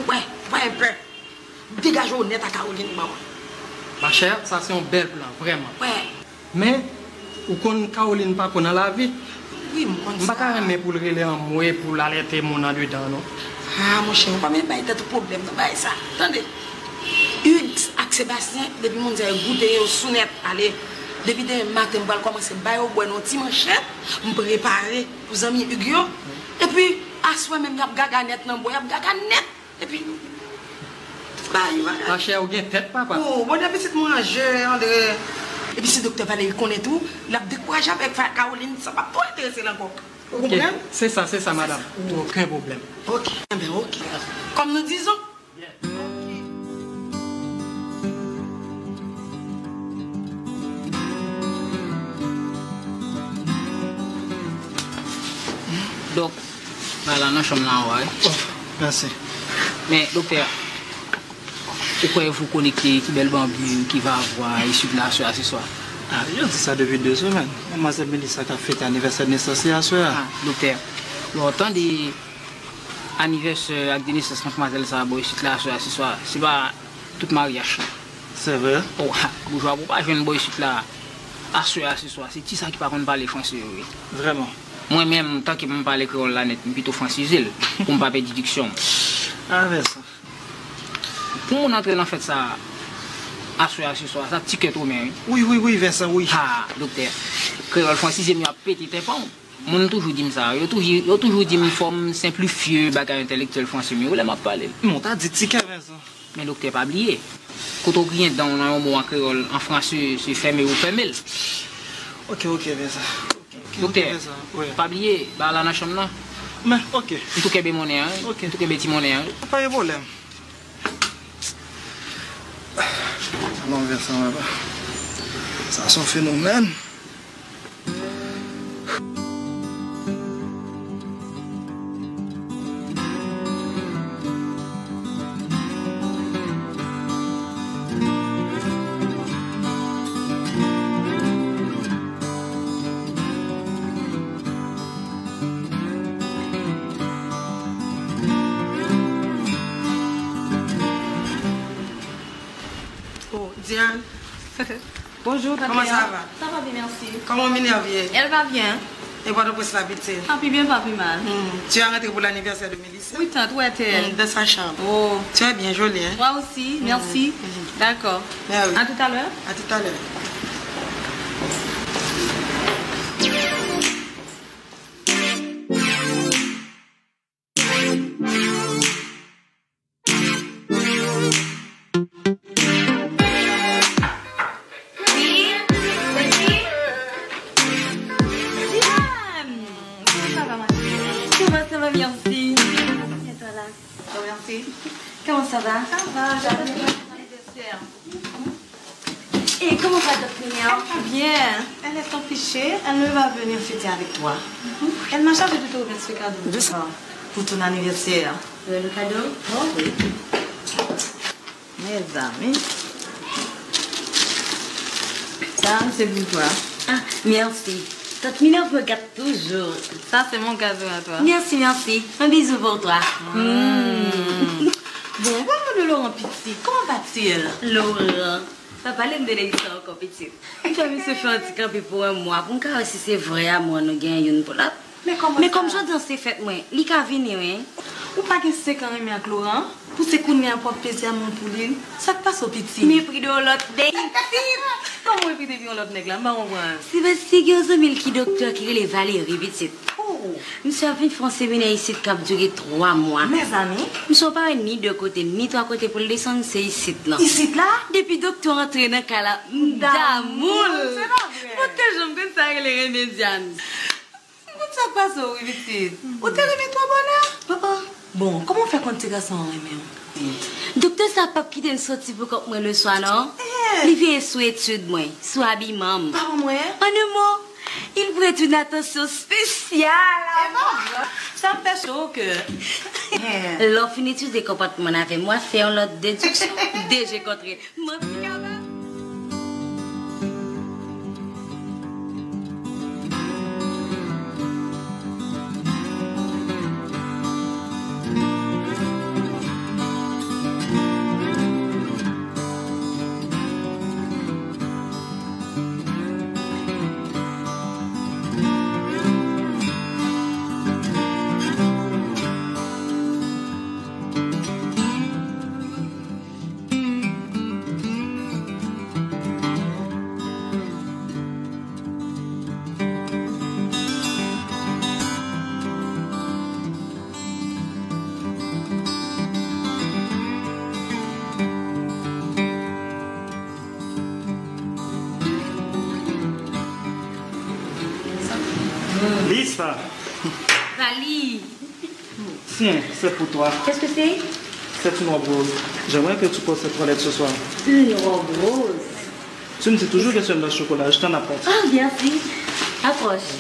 Wè, pa gen pè. Degaje w nèt ak Caroline, manman. Ma chère, sa se yon bèl plan, vrèman. Wè. Men, ou konn Caroline pa konn nan lavi. Wi, m konn sa. M pa ka renmen pou l rele anmwe, pou l alète moun andedan, non. Ah, monchè, ou pa menm bay tèt ou pwoblèm nan bagay sa. Tande, Hugues ak Sébastien, depi moun sa yo goute yo sou nèt, ale. Depi demen maten, m pral kòmanse ba yo bwè nan yon ti manchèt, m prepare pou zanmi Hugues yo. Epi, aswè menm, y ap gaga nèt nan bwè, y ap gaga nèt. Epi, bay bagay. Machè, ou gen tèt, papa. Oh, bon, depi pitit mwen an je, André. Epi si doktè Valery konnen tou, l ap dekouraje avèk Fa-, Caroline, sa p ap twò enterese l ankò. Ou konprann? Se sa, se sa, madanm. Okenn pwoblèm. Ok, enben, ok. Kòm nou dizon. Dòk, bay la nan chanm la anwo a, wi. Oh, mèsi. Men, doktè, ou kwè yo fè w konekte ki bèl banbou ki va vwa e swiv la aswè a, se swa? Ah, yo di sa depi de semèn. Madmwazèl Melissa ka fete anivèsè nesans li aswè a. Ah, doktè, bon, tande anivèsè ak de nesans madmwazèl sa a, bon, isit la aswè a, se swa, se pa tout maryaj. Se vre. Oh, ha, boujwa, pou w pa jwenn bò isit la, aswè a, se swa, se ti sa ki pa konn pale franse yo ye. Vrèman. Mwen menm, tanke m pale kreyòl la nèt, m pito fransize l, pou m pa pèdi diksyon m. Ah, Vincent. Pou moun antre nan fèt sa, aswè a, se swa, sa ti kè twò men, wi. Wi, wi, wi, Vincent, wi. Ha, doktè, kreyòl fransize m yo ap pete tenpan w. Moun toujou di m sa. Yo toujou, yo toujou di m fò m senplifye bagay entèlektyèl franse m yo lè m ap pale. Men w ta di ti kè, Vincent. Men doktè, pa bliye, kote w griyen dan w nan yon mo an kreyòl, an franse, se fèmen ou fèmen l. Ok, ok, Vincent. Ok, ok, Vincent, wi. Doktè, pa bliye, ba la nan chanm nan. Men, ok. M tou kenbe monnen an, wi. Ok. M tou kenbe ti monnen an, wi. Pa gen pwoblèm. Alon, Vincent, papa. Sa se yon fenomèn. Oh, Diane. Bonjour, Tatiana. Comment ça va? Ça va bien, merci. Comment Minerve est? Elle va bien. Et Port-au-Prince, la petite? Pas plus bien, pas plus mal. Hmm. Tu as rentré pour l'anniversaire de Mélissa? Oui, tante, où est-elle? Hmm, dans sa chambre. Oh. Tu es bien jolie, hein? Moi aussi, merci. Hmm. D'accord. Ben oui. À tout à l'heure. À tout à l'heure. Diane! Comment ça va, ma chérie? Comment ça va, merci. Bien, toi, là? Bon, merci. Comment ça va? Ça va, j'attends ton anniversaire. Et comment va tante Minerve? Elle va bien. Elle est empêchée. Elle ne va venir fêter avec toi. Mhm. Elle m'a chargé de te remettre ce cadeau pour ton anniversaire. Euh, le cadeau? Oh oui. Mezanmi. Sa, c'est pour toi. Ah, merci. Tante Minerve me gâte toujours. Ça, c'est mon cadeau à toi. Merci, merci. Un bisou pour toi. Mm. Bon, parlons de Laurent, piti. Comment va-t-il? Laurent. Pa pale m de nèg sa ankò, pitit. M fè misye fè yon ti kanpe pou yon mwa pou m ka wè si se vrè amou nou gen youn pou lòt. Men kòm jodi an se fèt mwen, li ka vini, wi. Ou pa gen senk an renmen ak Laurent? Pou se kounye a pou w ap peze amou pou li? Sa k pase w, pitit? Mepri de yon lòt nèg, pitit! Kòman w mepri depi yon lòt nèg la? M pa konprann. Se paske gen yon zanmi l ki doktè ki rele Valérie, pitit. Oh! Misye ap vin fè yon seminè isit k ap dire twa mwa. Mezanmi! Misye pa wè ni de kote, ni twa kote pou l desann, se isit lan. Isit la? Depi doktè antre nan kay la, m damou l. Se pa vre. Mwen te janm konn sa rele renmen Diane. M konn sa k pase w, wi, pitit. Ou te renmen twò bonè. Oh, oh. Bon, kòman w fè konn ti gason an renmen w? Doktè sa p ap kite m soti pou kont mwen leswa, non. Eh. Li veye sou etid mwen, sou abiman m. Pa ban mwen? An de mo, il prête une attention spéciale à moi. Sa fè cho o kè. Lè w fin etidye konpòtman l avè m, w a fè yon lòt dediksyon. De je kontre. Manti kaba. Lisa. Vali. Tiens, c'est pour toi. Qu'est-ce que c'est? C'est une robe rose. J'aimerais que tu portes cette toilette ce soir. Une robe rose. Tu me dis toujours que tu aimes le chocolat, je t'en apporte. Ah, merci. Approche.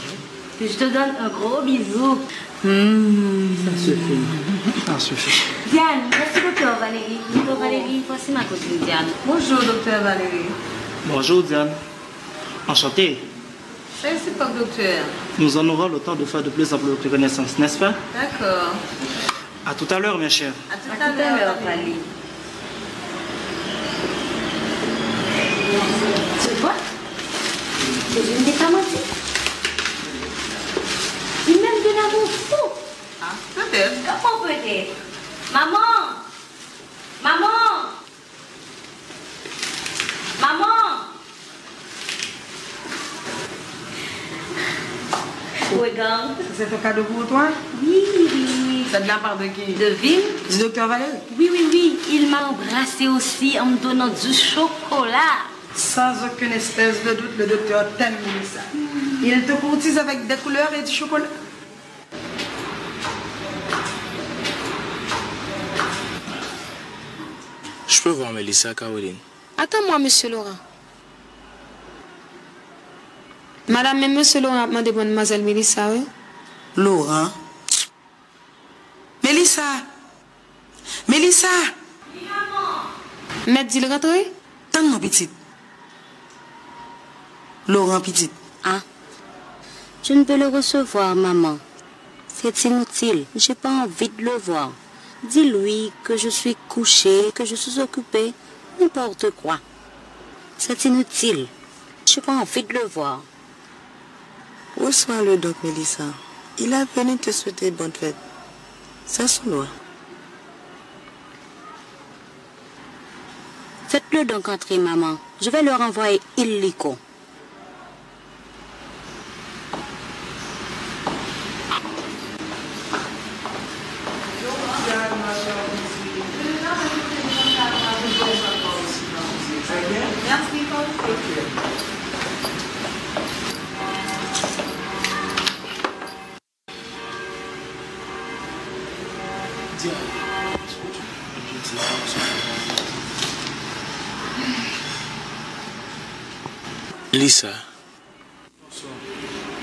Je te donne un gros bisou. Hmm. Ça suffit. Ça suffit. Diane, voici docteur Valérie. Docteur Valérie, voici ma cousine Diane. Bonjour, docteur Valérie. Bonjour, Diane. Enchanté. Sa isit pap doktè. Nous en aurons le temps de faire de plus en plus de connaissances, n'est-ce pas? D'accord. À tout à l'heure, mes chers. À tout à l'heure, Valérie. Tu vois? Je ne t'ai pas menti. Il m'aime de l'amour fou. Ah, peut-être. Comment peut-être? Maman! Maman! Maman! Regarde. C'est un cadeau pour toi? Oui, oui, oui. C'est de la part de qui? De Vin. Du docteur Valérie? Oui, oui, oui. Il m'a embrassé aussi en me donnant du chocolat. Sans aucune espèce de doute, le docteur t'aime, Melissa. Il te courtise avec des couleurs et du chocolat. Je peux voir Melissa, Caroline? Attends-moi, monsieur Laurent. Madame, men mesye Laurent ap mande madmwazèl Melissa, wi. Laurent? Melissa! Melissa! Mèt di l rantre? Tann non, pitit. Laurent, pitit. Ah, je ne peux le recevoir, maman. C'est inutile. J'ai pas envie de le voir. Dis-lui que je suis couchée, que je suis occupée. N'importe quoi. C'est inutile. J'ai pas envie de le voir. Reçois le donc, Melissa. Il a venu te souhaiter bonne fête. C'est son droit. Faites-le donc entrer, maman. Je vais le renvoyer illico. Lisa.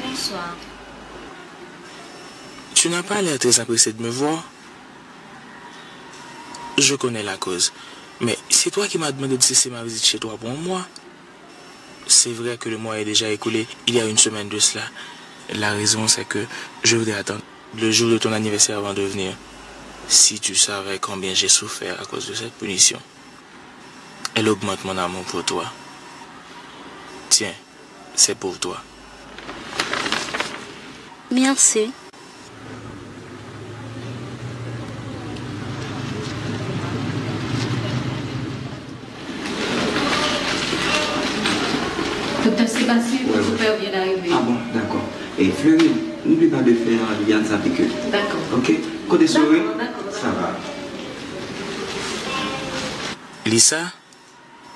Bonsoir. Tu n'as pas l'air très empressé de me voir. Je connais la cause. Mais c'est toi qui m'as demandé de cesser ma visite chez toi pour un mois. C'est vrai que le mois est déjà écoulé, il y a une semaine de cela. La raison, c'est que je voudrais attendre le jour de ton anniversaire avant de venir. Si tu savais combien j'ai souffert à cause de cette punition. Elle augmente mon amour pour toi. Tiens, c'est pour toi. Merci. Doktè Sébastien, ouais, ouais. Super bien arrivé. Ah bon, d'accord. Et Fleury, n'oublie pas de faire Liliane sa piqûre. D'accord. Ok? Kote souri? D'accord, d'accord. Ça va. Lisa,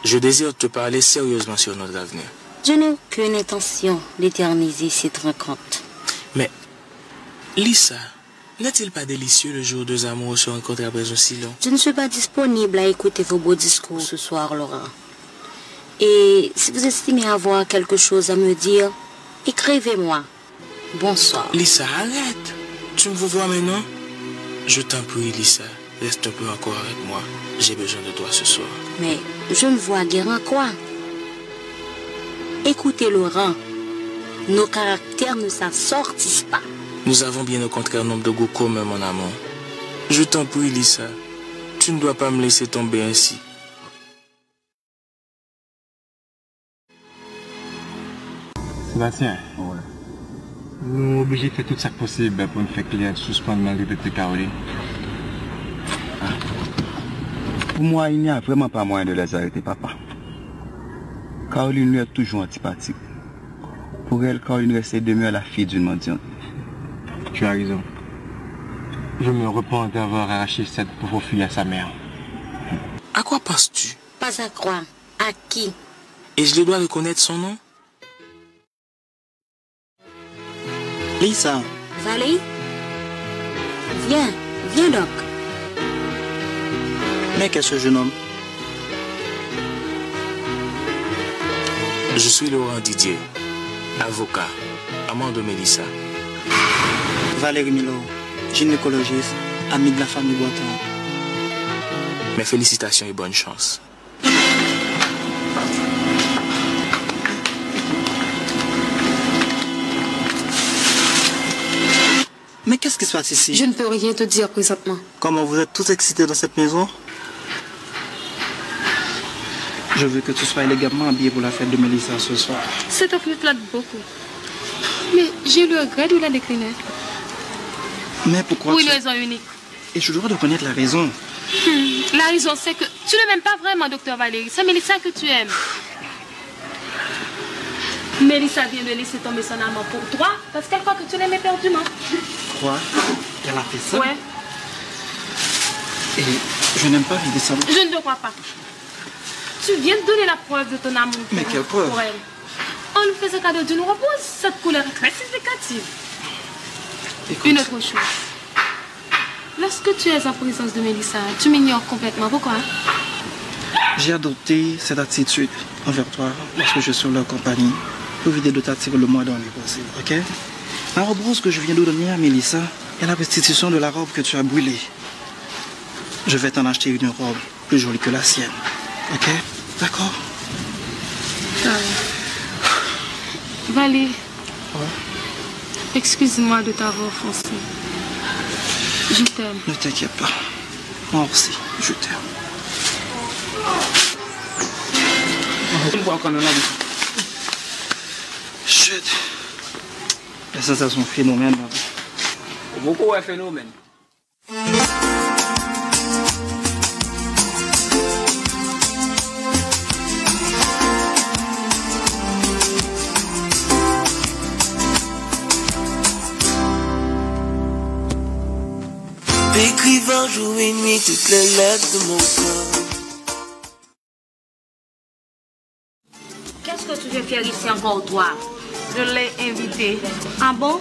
je désire te parler sérieusement sur notre avenir. Je n'ai aucune intention d'éterniser cette rencontre. Mais, Lisa, n'est-il pas délicieux le jour où deux amoureux se rencontrent après un si long... Je ne suis pas disponible à écouter vos beaux discours ce soir, Laurent. Et si vous estimez avoir quelque chose à me dire, écrivez-moi. Bonsoir. Lisa, arrête. Tu me vois, mais non. Je t'en prie, Lisa, reste un peu encore avec moi. J'ai besoin de toi ce soir. Mais je ne vois guère en quoi. Écoutez, Laurent, nos caractères ne s'assortissent pas. Nous avons bien au contraire nombre de goûts communs, mon amour. Je t'en prie, Lisa, tu ne dois pas me laisser tomber ainsi. Sébastien, nou oblije fè tout sa k posib pou n fè Claire sispann maltrete Caroline. Pour moi, il n'y a vraiment pas moyen de les arrêter, papa. Caroline lui est toujours antipathique. Pour elle, Caroline reste et demeure la fille d'une mendiante. Tu as raison. Je me repens d'avoir arraché cette pauvre fille à sa mère. À quoi penses-tu? Pas à croire. À qui? Et je le dois reconnaître son nom? Lisa. Valérie? Viens, viens donc. Mais qu'est ce jeune homme? Je suis Laurent Didier, avocat, amant de Mélissa. Valérie Milo, gynécologiste, amie de la famille Boiton. Mes félicitations et bonne chance. Mais qu'est-ce qui se passe ici? Je ne peux rien te dire présentement. Comment, vous êtes tous excités dans cette maison? Je veux que tu sois élégamment habillée pour la fête de Mélissa ce soir. Ça te flatte beaucoup. Mais j'ai le regret de la décliner. Mais pourquoi Pour une tu... raison unique. Et tu dois reconnaître la raison. Hmm, la raison, c'est que tu ne m'aimes pas vraiment, Docteur Valérie. C'est Mélissa que tu aimes. Mélissa vient de laisser tomber son amant pour toi parce qu'elle croit que tu l'aimais éperdument. Quoi ? Elle a fait ça ? Ouais. Et je n'aime pas Mélissa. Je ne te crois pas. Tu viens de donner la preuve de ton amour pour elle. Mais quelle preuve ? En lui faisant cadeau d'une rose, cette couleur est très significative. Écoute. Une autre chose. Lorsque tu es en présence de Mélissa, tu m'ignores complètement. Pourquoi ? J'ai adopté cette attitude envers toi lorsque je suis en leur compagnie pour éviter de t'attirer le moins dans les possible, ok ? La robe rose que je viens de donner à Mélissa est la restitution de la robe que tu as brûlée. Je vais t'en acheter une robe plus jolie que la sienne. Ok ? D'accord ? Valérie, excuse-moi de t'avoir offensé. Je t'aime. Ne t'inquiète pas. Moi aussi, je t'aime. Shit. Sa, sa se yon fenomèn, man. Ou poko wè fenomèn. Écrivant jour et nuit toutes les lèvres de mon corps. Qu'est-ce que tu viens faire ici encore, toi ? Je l'ai invité. Ah bon ?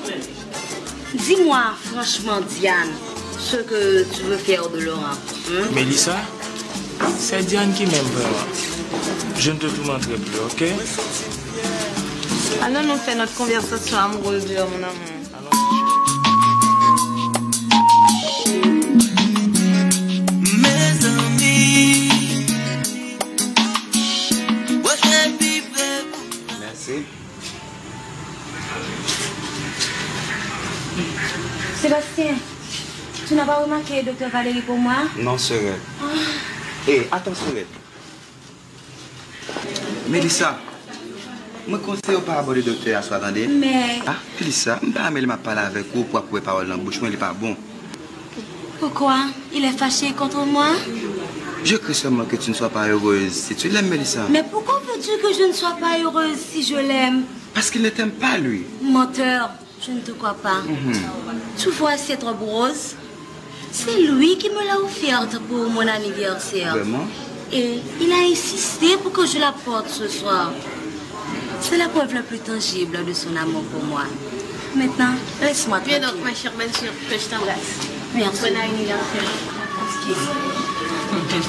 Dis-moi franchement, Diane, ce que tu veux faire de Laurent, hein ? Mélissa, c'est Diane qui m'aime vraiment. Je ne te tourmenterai plus, ok ? Allons-nous faire notre conversation amoureuse dehors, mon amour. Mezanmi, mwen te pi pre pou... Mèsi. Sébastien, tu n'as pas remarqué Docteur Valérie pour moi ? Non, sœur. Ah. Eh, attends, sœur. Mélissa, mwen konseye w pa abòde doktè a swa, tande? Men... Ah, Mélissa, m pa renmen lè m ap pale avèk ou, pou w ap koupe pawòl nan bouch mwen, li pa bon. Pourquoi ? Il est fâché contre moi ? Je crains seulement que tu ne sois pas heureuse si tu l'aimes, Mélissa. Mais pourquoi veux-tu que je ne sois pas heureuse si je l'aime ? Parce qu'il ne t'aime pas, lui. Menteur. Je ne te crois pas. Mhm. Tu vois cette robe rose ? C'est lui qui me l'a offerte pour mon anniversaire. Vraiment ? Et il a insisté pour que je la porte ce soir. C'est la preuve la plus tangible de son amour pour moi. Maintenant, laisse-moi tranquille. Viens donc, ma chère belle-sœur, que je t'embrasse. Merci. Bon anniversaire.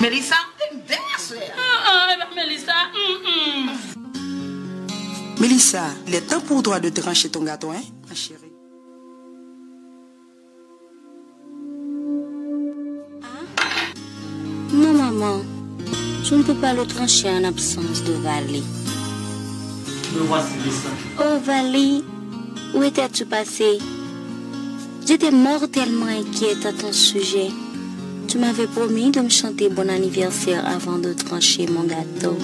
Mélissa, une belle sœur. Ah, ah, eh ben, Mélissa, hum, hum. Mélissa, il est temps pour toi de trancher ton gâteau, hein, ma chérie. Ah ? Non, maman, je ne peux pas le trancher en absence de Vali. Me voici, Mélissa. Oh, Vali, où étais-tu passé ? J'étais mortellement inquiète à ton sujet. Tu m'avais promis de me chanter bon anniversaire avant de trancher mon gâteau.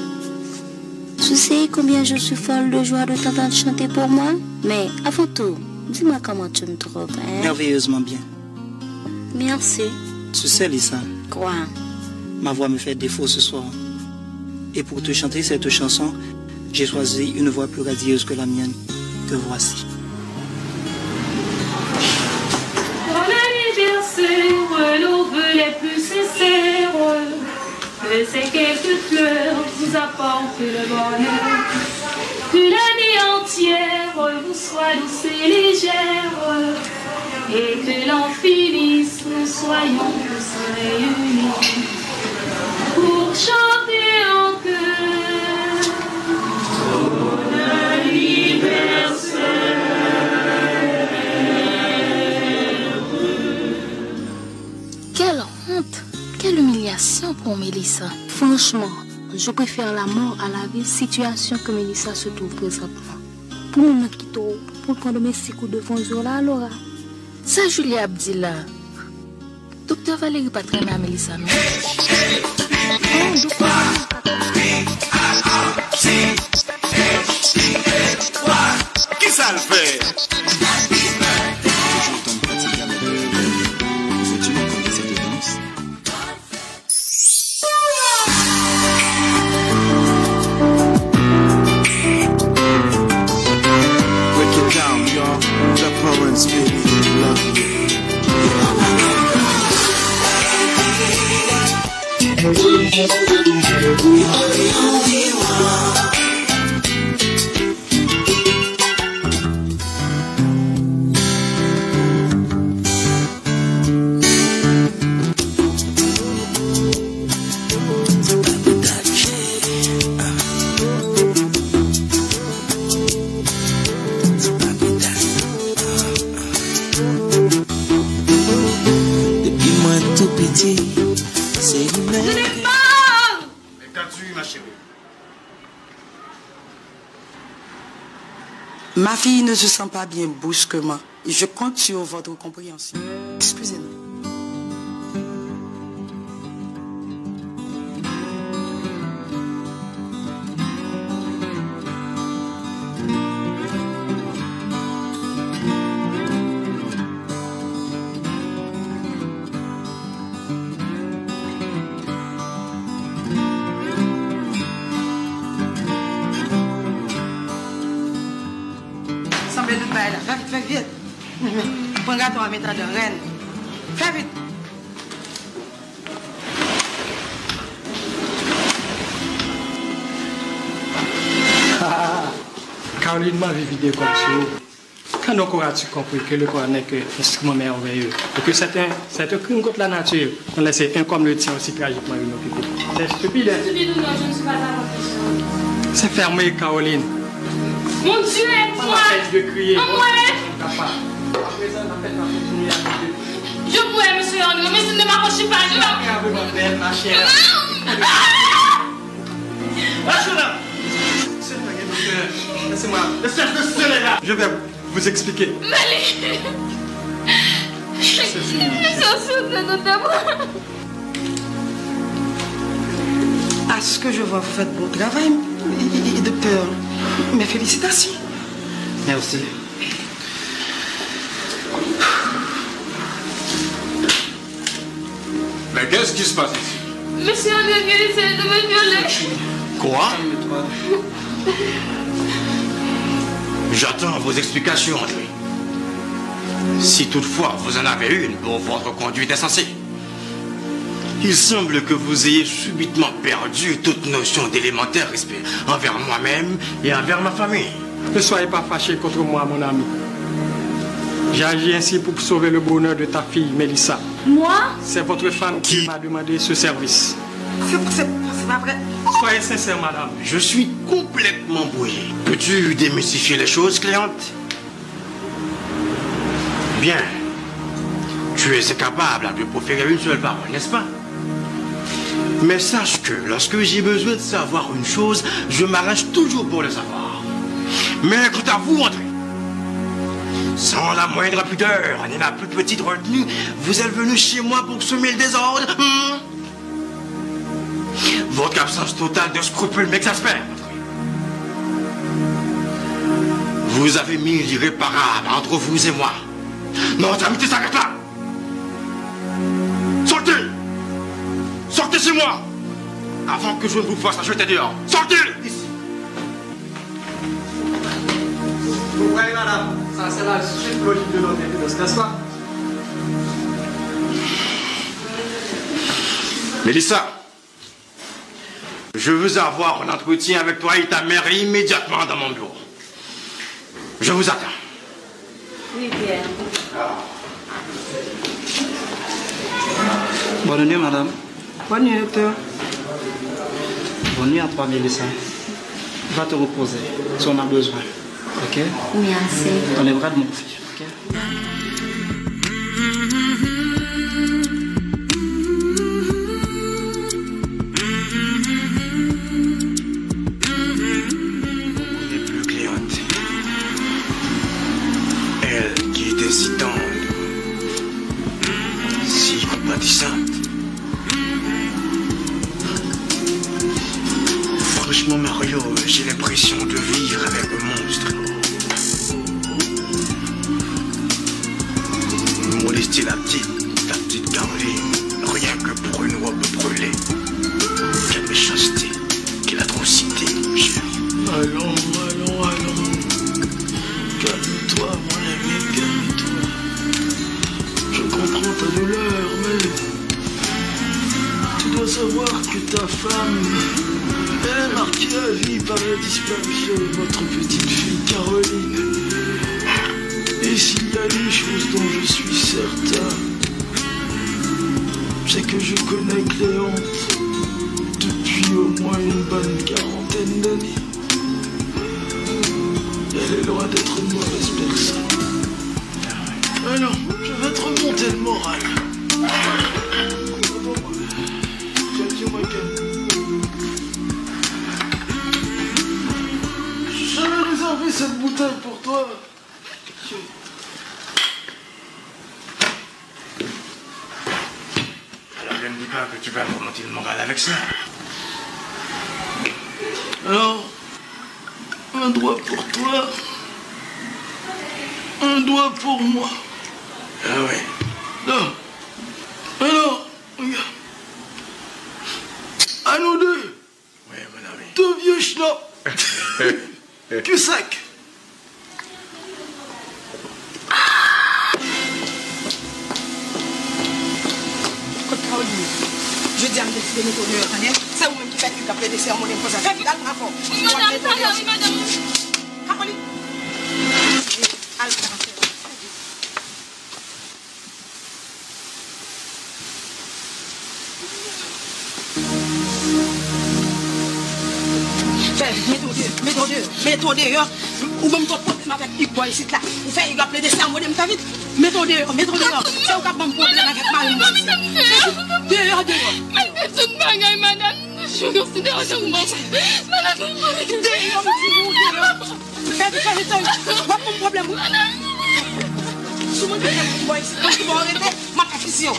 Tu sais combien je suis folle de joie de t'entendre chanter pour moi ? Mais avant tout, dis-moi comment tu me trouves, hein ? Merveilleusement bien. Merci. Tu sais, Lisa, quoi ? Ma voix me fait défaut ce soir. Et pour te chanter cette chanson, j'ai choisi une voix plus radieuse que la mienne. Que voici. Bon anniversaire, nos vœux les plus sincères. Que ces quelques fleurs vous apportent le bonheur. Que l'année entière vous soit douce et légère. Et que l'an finisse, nous soyons tous réunis pour chanter en chœur. Bon anniversaire. Quelle honte, quelle humiliation pour Mélissa. Franchement, je préfère la mort à la vie, situation que Mélissa se trouve présentement. Pou moun nan kite w, pou l pran domestik ou devan zye w la, Laura. Sa Julie ap di la? Tout Doktè Valéry pa t renmen a Melissa, non. Oh, doktè Valéry pa t renmen. Kisa l fè? Toujou tann Pati Gabler, Virtue, Kondisyon de Dans. Break it down, y'all. The Prince, baby. Love you. Depi mwen tou piti, se li menm. Gade, ma chérie. Ma fille ne se sent pas bien brusquement. Je compte sur votre compréhension. Excusez-nous. Sanble tout bagay la. Fè vit, fè vit. Pran gato a, met anndan, rèn. Fè vit. Caroline, m anvi vide kòb sou ou. Quand donc auras-tu compris que le corps n'est qu'un instrument merveilleux et que c'est un, c'est un crime contre la nature de laisser un corps comme le tien aussi tragiquement inoccupé? C'est stupide, hein? Stupide ou non, je ne suis pas ta protection. C'est fermé, Caroline. Mon Dieu, aide-moi! Pas la peine de crier. Aide-moi! Papa, à présent, la peine va continuer à monter. Je vous aime, monsieur Henry, mais je ne m'accroche pas, je... Après, avec ma belle, ma chère. Ah! Lâchez-la! Seigneur, docteur, laissez-moi. Le cherche de ce là. Je vais vous expliquer. Malik! Sa souple, docteur. À ce que je vois, vous faites bon travail, docteur. Mes félicitations. Merci. Mais qu'est-ce qui se passe ici? Monsieur André vient d'essayer de me violer. Quoi? Calme-toi. J'attends vos explications, André. Si toutefois vous en avez une pour votre conduite insensée. Il semble que vous ayez subitement perdu toute notion d'élémentaire respect envers moi-même et envers ma famille. Ne soyez pas fâché contre moi, mon ami. J'ai agi ainsi pour sauver le bonheur de ta fille, Mélissa. Moi? C'est votre femme qui m'a demandé ce service. C'est, c'est, c'est pas vrai. Soyez sincère, madame. Je suis complètement brouillé. Peux-tu démystifier les choses, Cléante? Bien. Tu es incapable de proférer une seule parole, n'est-ce pas? Mais sache que lorsque j'ai besoin de savoir une chose, je m'arrange toujours pour le savoir. Mais quant à vous, André, sans la moindre pudeur ni la plus petite retenue, vous êtes venu chez moi pour semer le désordre, hmm? Votre absence totale de scrupules m'exaspère. Vous avez mis l'irréparable entre vous et moi. Notre amitié s'arrête là. Sortez. Sortez chez moi. Avant que je ne vous force à jeter dehors. Sortez d'ici. Vous voyez, madame, ça c'est la suite logique de notre évidence, n'est-ce pas? Mélissa, je veux avoir un entretien avec toi et ta mère immédiatement dans mon bureau. Je vous attends. Oui, Pierre. Bonne nuit, madame. Bonne nuit, docteur. Bonne nuit à toi, Mélissa. Va te reposer si on a besoin. Ok? Merci. Dans les bras de mon fils. Ok? Vous n'est plus Cléante. Elle qui était si tendre, si compatricienne. Femme, elle est marquée à vie par la disparition de votre petite fille Caroline. Et s'il y a une chose dont je suis certain, c'est que je connais Cléante depuis au moins une bonne quarantaine d'années. Elle est loin d'être une mauvaise personne. Alors, je vais te remonter le moral. J'avais réservé cette bouteille pour toi. Alors, je ne dis pas que tu vas me remonter le moral avec ça. Alors, un doigt pour toi, un doigt pour moi. Ah ouais. Non. Alors, regarde. À nous deux. Wi, mon ami. Tou vye chnòp. Cul-sec. Kot Caroline ye? Jodi a m deside mete w deyò, tande? Se ou menm ki fè Hugues ap plede sèmonnen m konsa. Fè vit, al pran kò w. Madanm, madanm, madanm. Caroline. Al pran kò w. Fè vit, mete w deyò, mete w deyò, mete w deyò. Ou ban m twòp pwoblèm avèk Hugues bò isit la. Ou fè Hugues ap plede sèmonnen m, fè vit. Mete w deyò, mete w deyò. Se ou k ap ban m pwoblèm avèk mari m bò isit. Fè vit, deyò, deyò. Malgre tout bagay, madanm, nou jwe konsidere w tankou mò. Madanm, deyò, m di nou, deyò. Fè vit, fè vit, fè vit. W ap ban m pwoblèm, wi. Si w mande m pou m bò isit, mwen ki bò w rete, m ap fè fiziye w.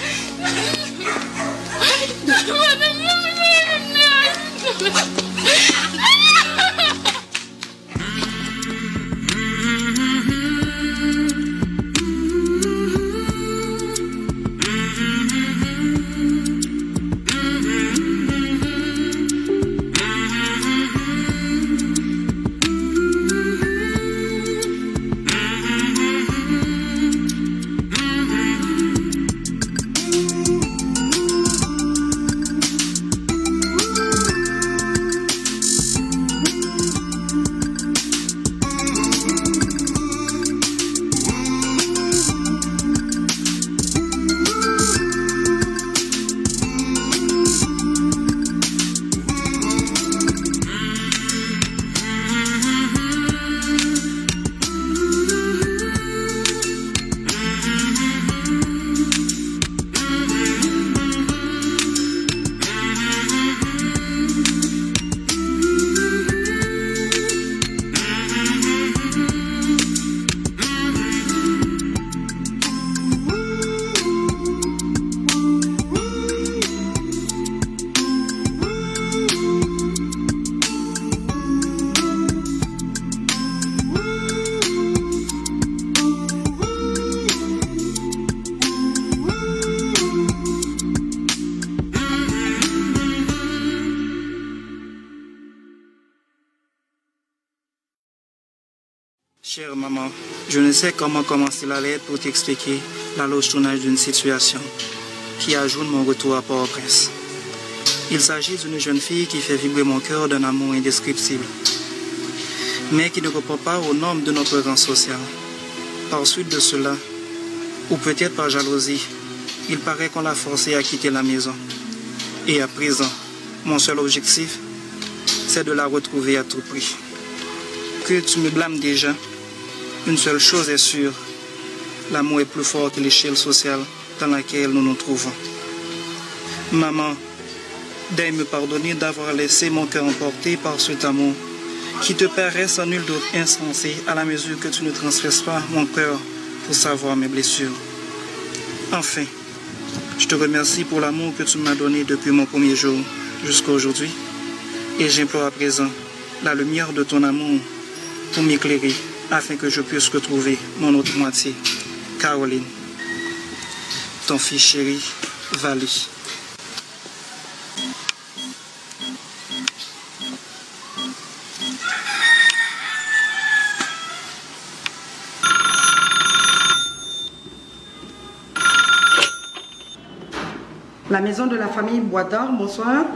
Chère maman, je ne sais comment commencer la lettre pour t'expliquer l'allonge-tournage d'une situation qui ajourne mon retour à Port-au-Prince. Il s'agit d'une jeune fille qui fait vibrer mon cœur d'un amour indescriptible, mais qui ne répond pas aux normes de notre rang social. Par suite de cela, ou peut-être par jalousie, il paraît qu'on l'a forcée à quitter la maison. Et à présent, mon seul objectif, c'est de la retrouver à tout prix. Que tu me blâmes déjà, une seule chose est sûre, l'amour est plus fort que l'échelle sociale dans laquelle nous nous trouvons. Maman, daigne me pardonner d'avoir laissé mon cœur emporter par cet amour qui te paraît sans nul doute insensé à la mesure que tu ne transperces pas mon cœur pour savoir mes blessures. Enfin, je te remercie pour l'amour que tu m'as donné depuis mon premier jour jusqu'à aujourd'hui, et j'implore à présent la lumière de ton amour pour m'éclairer afin que je puisse retrouver mon autre moitié. Caroline, ton fils chéri, Vali. La maison de la famille Boitard, bonsoir.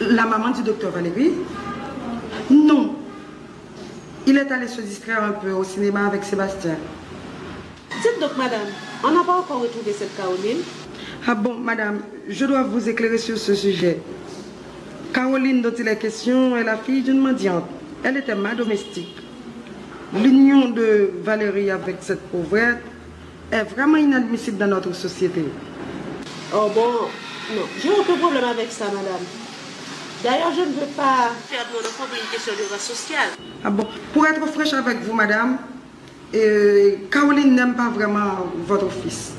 La maman du docteur Valérie? Non. Il est allé se distraire un peu au cinéma avec Sébastien. Dites donc, madame, on n'a pas encore retrouvé cette Caroline? Ah bon, madame, je dois vous éclairer sur ce sujet. Caroline dont il est question est la fille d'une mendiante. Elle était ma domestique. L'union de Valérie avec cette pauvrette est vraiment inadmissible dans notre société. Oh bon, non, j'ai aucun problème avec ça, madame. D'ailleurs, je ne veux pas perdre mon enfant pour une question de race sociale. Ah bon, pour être franche avec vous, madame, euh, Caroline n'aime pas vraiment votre fils.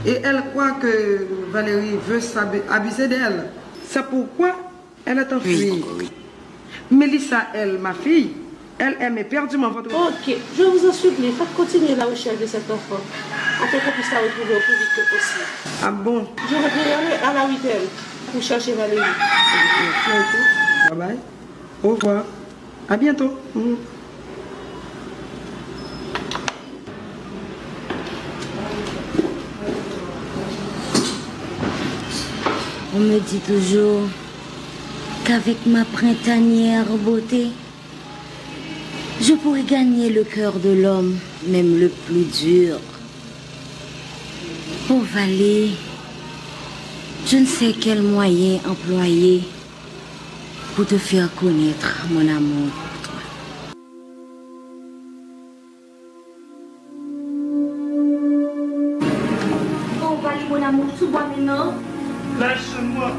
Et elle croit que Valérie veut s'abu- abuser d'elle. C'est pourquoi elle est en fuite. Mélissa, elle, ma fille, elle aime éperdument votre... Ok, je vous en supplie, faites continuer la recherche de cet enfant, afin qu'on puisse la retrouver au plus vite que possible. Ah bon? Je reviendrai à la huit heures pour chercher Valérie. Merci beaucoup. Bye bye. Au revoir. À bientôt. Mhm. On me dit toujours qu'avec ma printanière beauté, je pourrais gagner le cœur de l'homme, même le plus dur. Oh Valérie, je ne sais quel moyen employer pour te faire connaître mon amour pour toi. Oh, Valérie, mon amour, tu bois maintenant? Lâche-moi.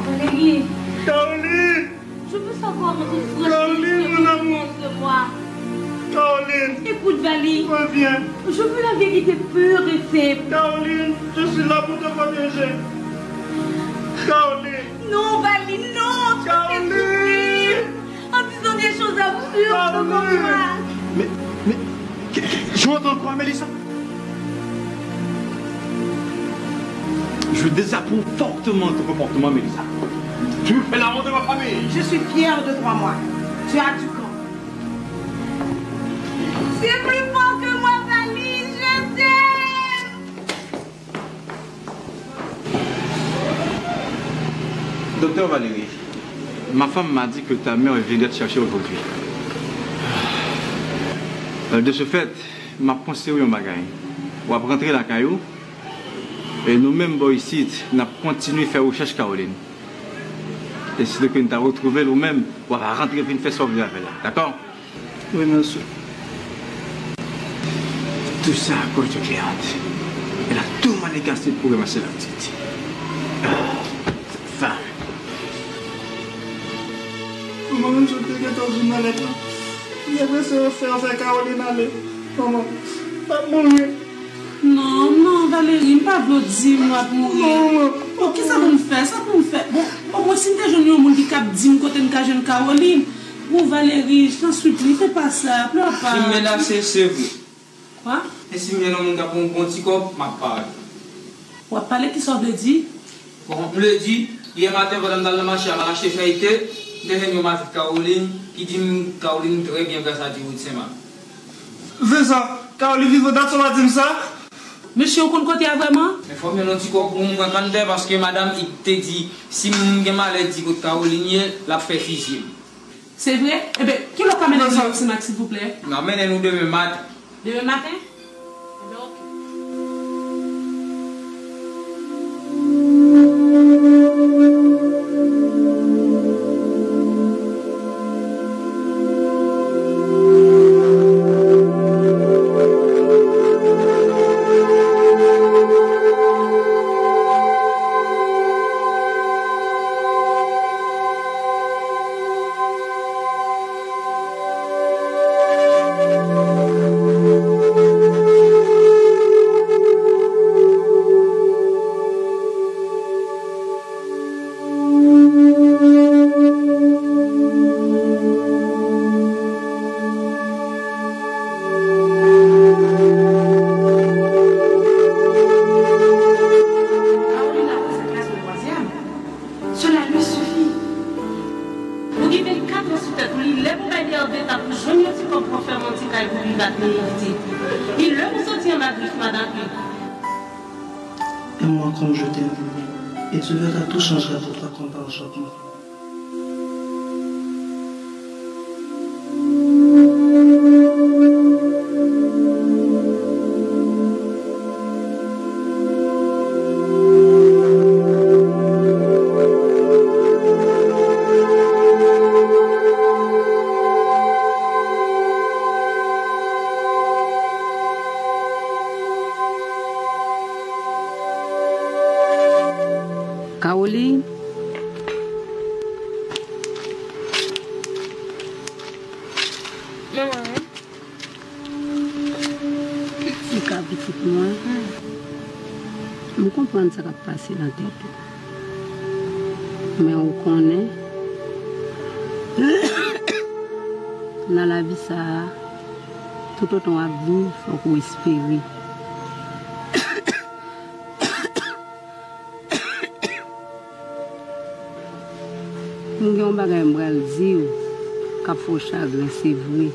Valérie. Caroline. Je veux savoir en toute franchise ce que tu penses de moi. Caroline, mon amour. Caroline. Écoute, Valérie. Reviens. Je veux la vérité pure et simple. Caroline, je suis là pour te protéger. Caroline. Non, Valérie, non, tu me fais souffrir. Caroline. En disant des choses absurdes devant moi. Mais, mais, que- que- je entends quoi, Mélissa? Je désapprouve fortement ton comportement, Mélissa. Tu me fais la honte de ma famille. Je suis fière de toi, moi. Tu as du cran. C'est plus fort que moi, Valérie, je t'aime. Docteur Valérie, ma femme m'a dit que ta mère viendrait te chercher aujourd'hui. Euh, de ce fait, m ap konseye w yon bagay. W ap rantre lakay ou, e nou menm bò isit, n ap kontinye fè rechèch Caroline. E sitò ke n ta retwouve l, ou menm, w ap rantre vin fè sa w vle avè l la. Dakò? Oui, monsieur. Tout ça à cause de Cléante. Elle a tout manigancé pour ramasser la petite. Ah, cette femme. Manman, m sot te gentan di w nan lèt la. M te prese yo fè, fè Caroline ale. Manman, m ap mouri. Non, non, Valérie, m pa vle w di m w ap mouri. Non, manman. Bon, kisa pou m fè? Sa pou m fè? Bon, omwen si m te jwenn yon moun ki k ap di m kote m ka jwenn Caroline. Bon, Valérie, je t'en supplie, fais pas ça, pleure pas. Si m menase, se vre. Kwa? E si m jwenn yon moun k ap yon bon ti kòb, m ap pale. W ap pale, kisa w vle di? Bon, m vle di, yè maten, pandan m t al nan mache a, m al achte fèy te, m te jwenn yon matant Caroline ki di m Caroline trè byen gras a Diwood Senmak. Se sa, Caroline vivan, dat sa w pa di m sa? Mesye, ou konn kote a vrèman? Men fò m jwenn yon ti kòb pou m pran kanntè, paske madanm Ig te di, si m gen malè di kot Caroline ye, l ap fè fizye m. Se vre? Eben, kilè w ka mennen nou Diwood Senmak, silvouplè? M ap mennen nou demen maten. Demen maten? Eben, oke. Cela lui suffit. Ou gen vennkat an sou tèt ou, li lè pou bay deyò de tab pou jwenn yon ti kòb pou fè yon ti kay pou viv ak nou medite. Li lè pou soti anba grif madanm li. Aime-moi comme je t'aime. Et tu verras, tout changera pour toi comme par enchantement. Caroline. Manman. Tika, pitit mwen. M konprann sa k ap pase nan tèt ou. Men ou konnen, nan lavi sa a, toutotan w ap viv, fòk ou espere. M gen yon bagay m pral di w k ap fè w chagren, se vre.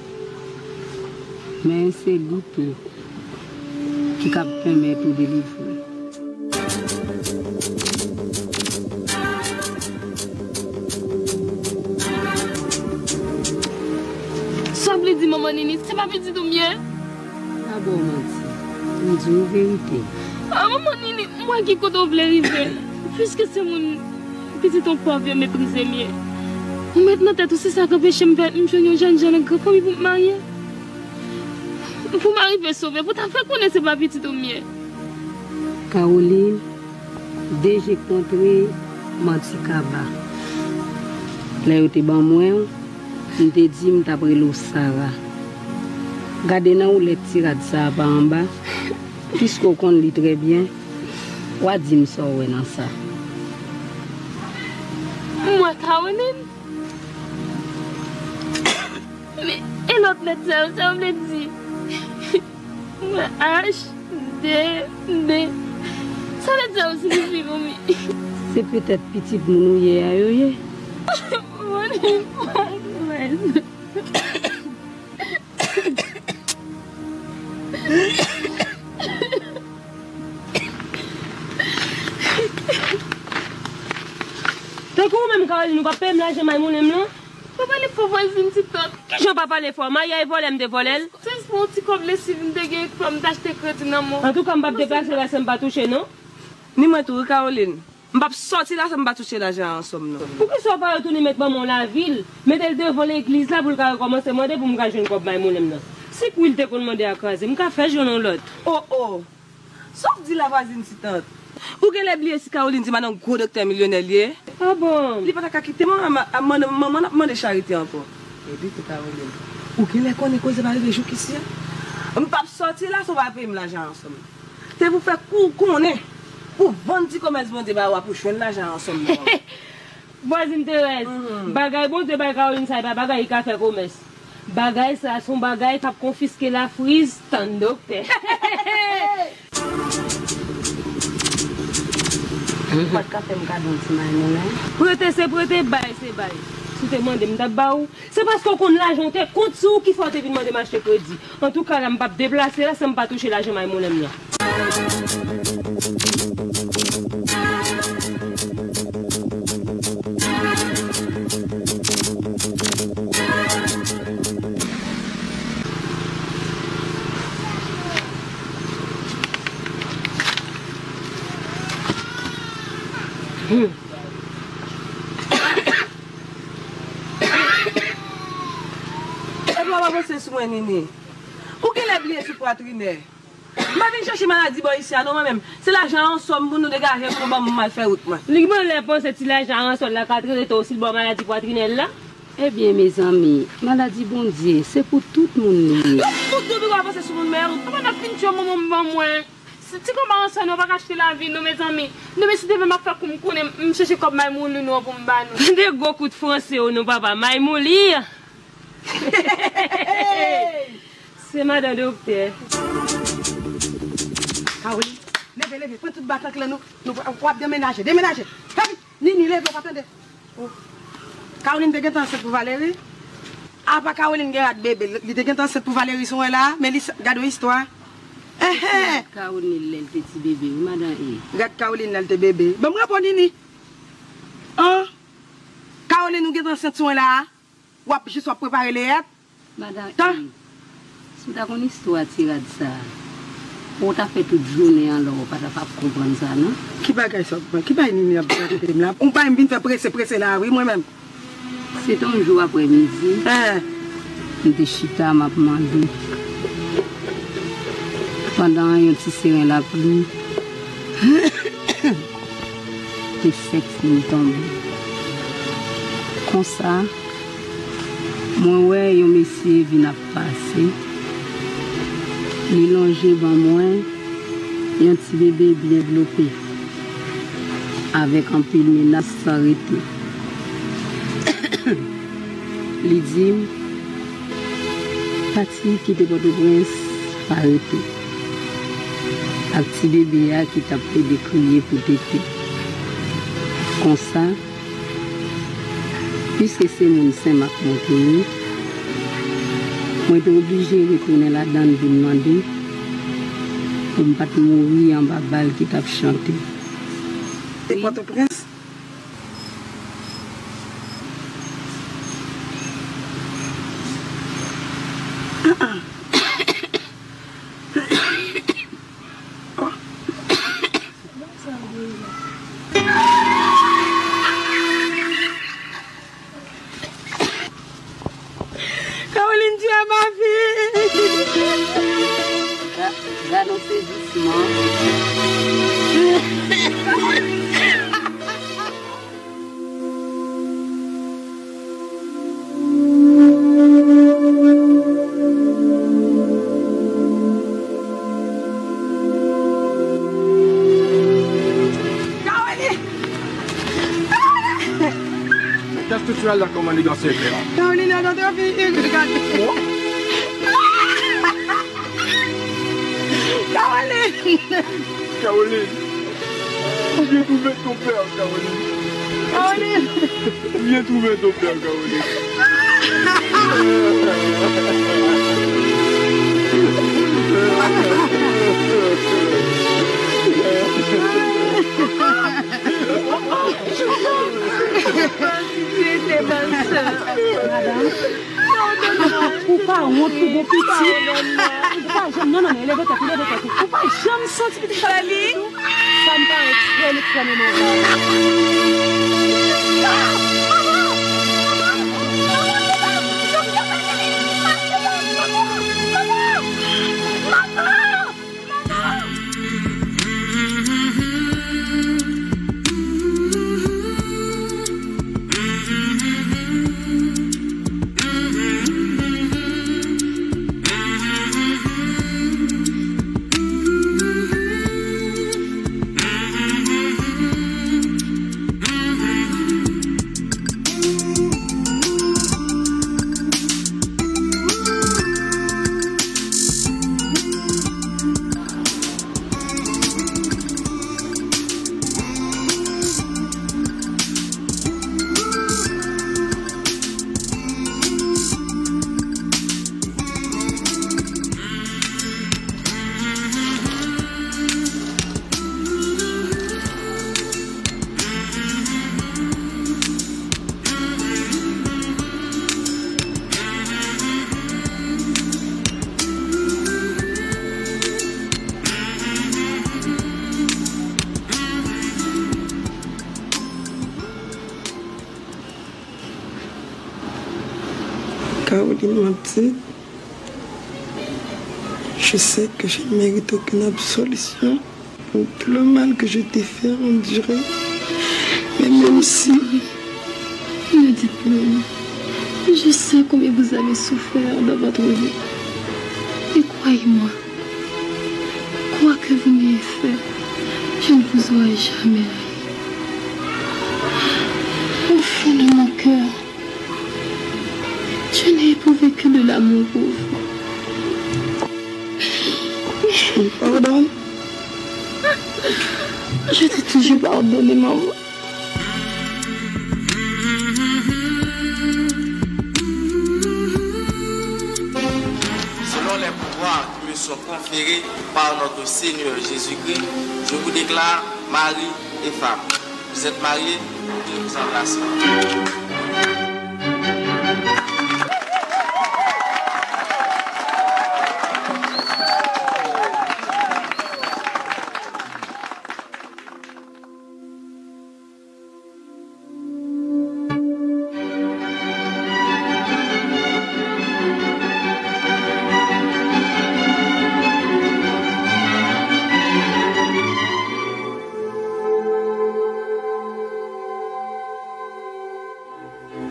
Men se li tou ki k ap pèmèt ou delivre. Sa vle di, manman Nini, se pa pitit ou m ye? Pa ba w manti. M di w verite. A, manman Nini, m wè ki kote w vle rive. Piske se moun pitit yon pòv yo meprize m ye. Ou met nan tèt ou se sa k anpeche m fè, m jwenn yon jèn jan nan gran fanmi pou m marye. Pou m arive sove, pou ta fè konnen se pa pitit ou m ye. Caroline, de je kontre, manti kaba. Lè yo te ban mwen w, m te di m t ap rele w Sara. Gade nan woulèt ti rad sa a pa anba, piske w konn li trè byen, w a di m sa w wè nan sa. M wè Caroline. Men, e lòt lèt sa yo, sa yo vle di? Mwen H D D. Sa lèt sa yo siyifi pou mi? Se petèt pitit moun ou ye a yo ye. Mwen, mwen. Tankou ou menm, Caroline, ou p ap peye m lajan may moulen m lan? Pa pale fò, vwazin ti tant. Kijan pa pale fò? Mari a e vòlè m te vòlè l? Se pou yon ti kòb lesiv m te gen, fò m t achte kredi nan men w. Antouka, m p ap deplase la san m pa touche, non. Ni mwen tou, wi, Caroline. M p ap sòti la san m pa touche lajan a Ansanm, non. Poukisa w pa retounen met manman w lavil, mete l devan legliz la pou l ka rekòmanse mande pou m ka jwenn kòb may moulen m nan? Si kwi l te konn mande a kraze, m ka fè jwenn yon lòt. O, o! Sa w di la, vwazin ti tant? Ou genlè bliye si Caroline di madanm gwo doktè milyonè l ye? A bon? Li pa ta ka kite manman, manman, manman ap mande charite ankò. Epi tou Caroline, ou genlè konnen koze pa rive jouk isi a. M p ap sòti la si w pa peye m lajan Ansanm. Se pou fè kou w konnen, pou vann ti komès Bondye ba ou a pou jwenn lajan Ansanm nan. Vwazin Terèz, bagay Bondye bay Caroline sa, e pa bagay li ka fè komès. Bagay sa, se yon bagay k ap konfiske lafriz, tann doktè. Ou pa t ka fè m kado yon ti may moulen? Prete se prete, bay se bay. Si w te mande m, m t ap ba ou. Se paske w konn lajan w te kont sou ou ki fè w te vin mande m achte kredi. Antouka, la, m p ap deplase la san m pa touche lajan may moulen m nan. Epi w ap avanse sou mwen, Nini. Ou genlè bliye sou pwatrinè. M pa vin chèche maladi bò isi a non, mwen menm. Se lajan Ansanm pou nou degaje pou nou ban m al fè wout mwen. Li genlè panse ti lajan Ansanm la ka trete w si l ba w maladi pwatrinè l la. Ebyen, mezanmi, maladi Bondye, se pou tout moun li ye. Tout doudou avanse sou moun, men ou. Kòman n ap fin tchwe manman m ban mwen? Si ti kòb Ansanm nou pa ka achte lavi nou, mezanmi. Demen si Dye vle m ap fè kou m konnen m chèche kòb may moulen nou an pou m ba nou. Tande gwo kout franse w non, papa, may moulen. Se madan doktè. Caroline, leve, leve, pran tout batank lan nou, nou w ap demenaje, demenaje. Rapi, Nini, leve, w pa tande. Oh. Caroline te gentan ansent pou Valery. Apa Caroline gen rad bebe, li te gentan ansent pou Valery sou mwen la, men li, gade yon istwa. Ehe. Rad Caroline lè l te ti bebe, wi, madan E. Rad Caroline lè l te bebe. Ban m reponn Nini. An? Caroline, ou gentan ansent sou mwen la a? W ap jis w ap prepare leyèt? Madan Tan. E, si w ta konn istwa ti rad sa a, ou ta fè tout jounen an lò, ou pa t ap ap konprann sa, non? Ki bagay sa w ap pran? Ki bagay Nini ap rakonte m la? Ou pa m vin fè prese, prese la a, wi, mwen menm. Se te yon jou aprèmidi, Hein? M te chita, m ap mande. Pandan yon ti seren lapli, te fèk fin tonbe. Konsa, mwen wè yon mesye vin ap pase. Li lonje ban mwen yon ti bebe byen dlope, avèk anpil menas san rete. Li di m, pati kite Pòtoprens pa rete. Ak ti bebe a ki t ap plede kriye pou tete. Konsa, piske se moun Senmak mwen te ye, mwen te oblije retounen ladan l vin mande pou m pa t mouri anba bal ki t ap chante. E Pòtoprens? Caroline, tu es ma fille. Ga-, gade yon sezisman. Caroline! Caroline! Qu'est-ce que tu as là comme manigan secret là? Caroline, a notre fille, regarde. Caroline! Caroline! Ou bien trouvé ton père, Caroline. Caroline! Ou bien trouvé ton père, Caroline. Madanm, ou pa wont pou gon pitit? Ou pa janm, non, non, non, leve tèt ou, leve tèt ou. Ou pa janm santi pitit sa? Sa m parèt trè, trè menopauz. Caroline, m ap di, je sais que je ne mérite aucune absolution pour tout le mal que je t'ai fait endurer. Mais même si... Ne dites plus rien. Je sais combien vous avez souffert dans votre vie. Et croyez-moi, quoi que vous m'ayez fait, je ne vous aurais jamais haï. Au fond de mon cœur, je n'ai éprouvé que de l'amour pour vous. Pardonne. Je t'ai toujours pardonné, maman. Selon les pouvoirs sont conférées par notre Seigneur Jésus-Christ, je vous déclare mari et femme. Vous êtes mariés, je vous embrasse.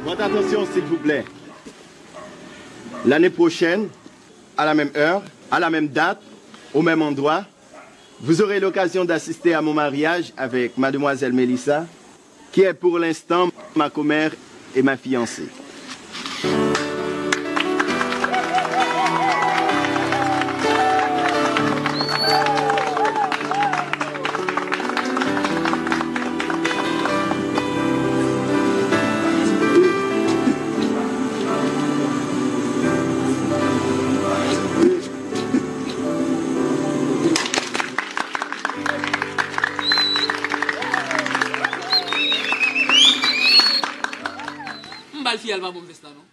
Votre attention, s'il vous plaît. L'année prochaine, à la même heure, à la même date, au même endroit, vous aurez l'occasion d'assister à mon mariage avec mademoiselle Mélissa, qui est pour l'instant ma commère et ma fiancée. M ba l fi a, l pa ban m vès la non.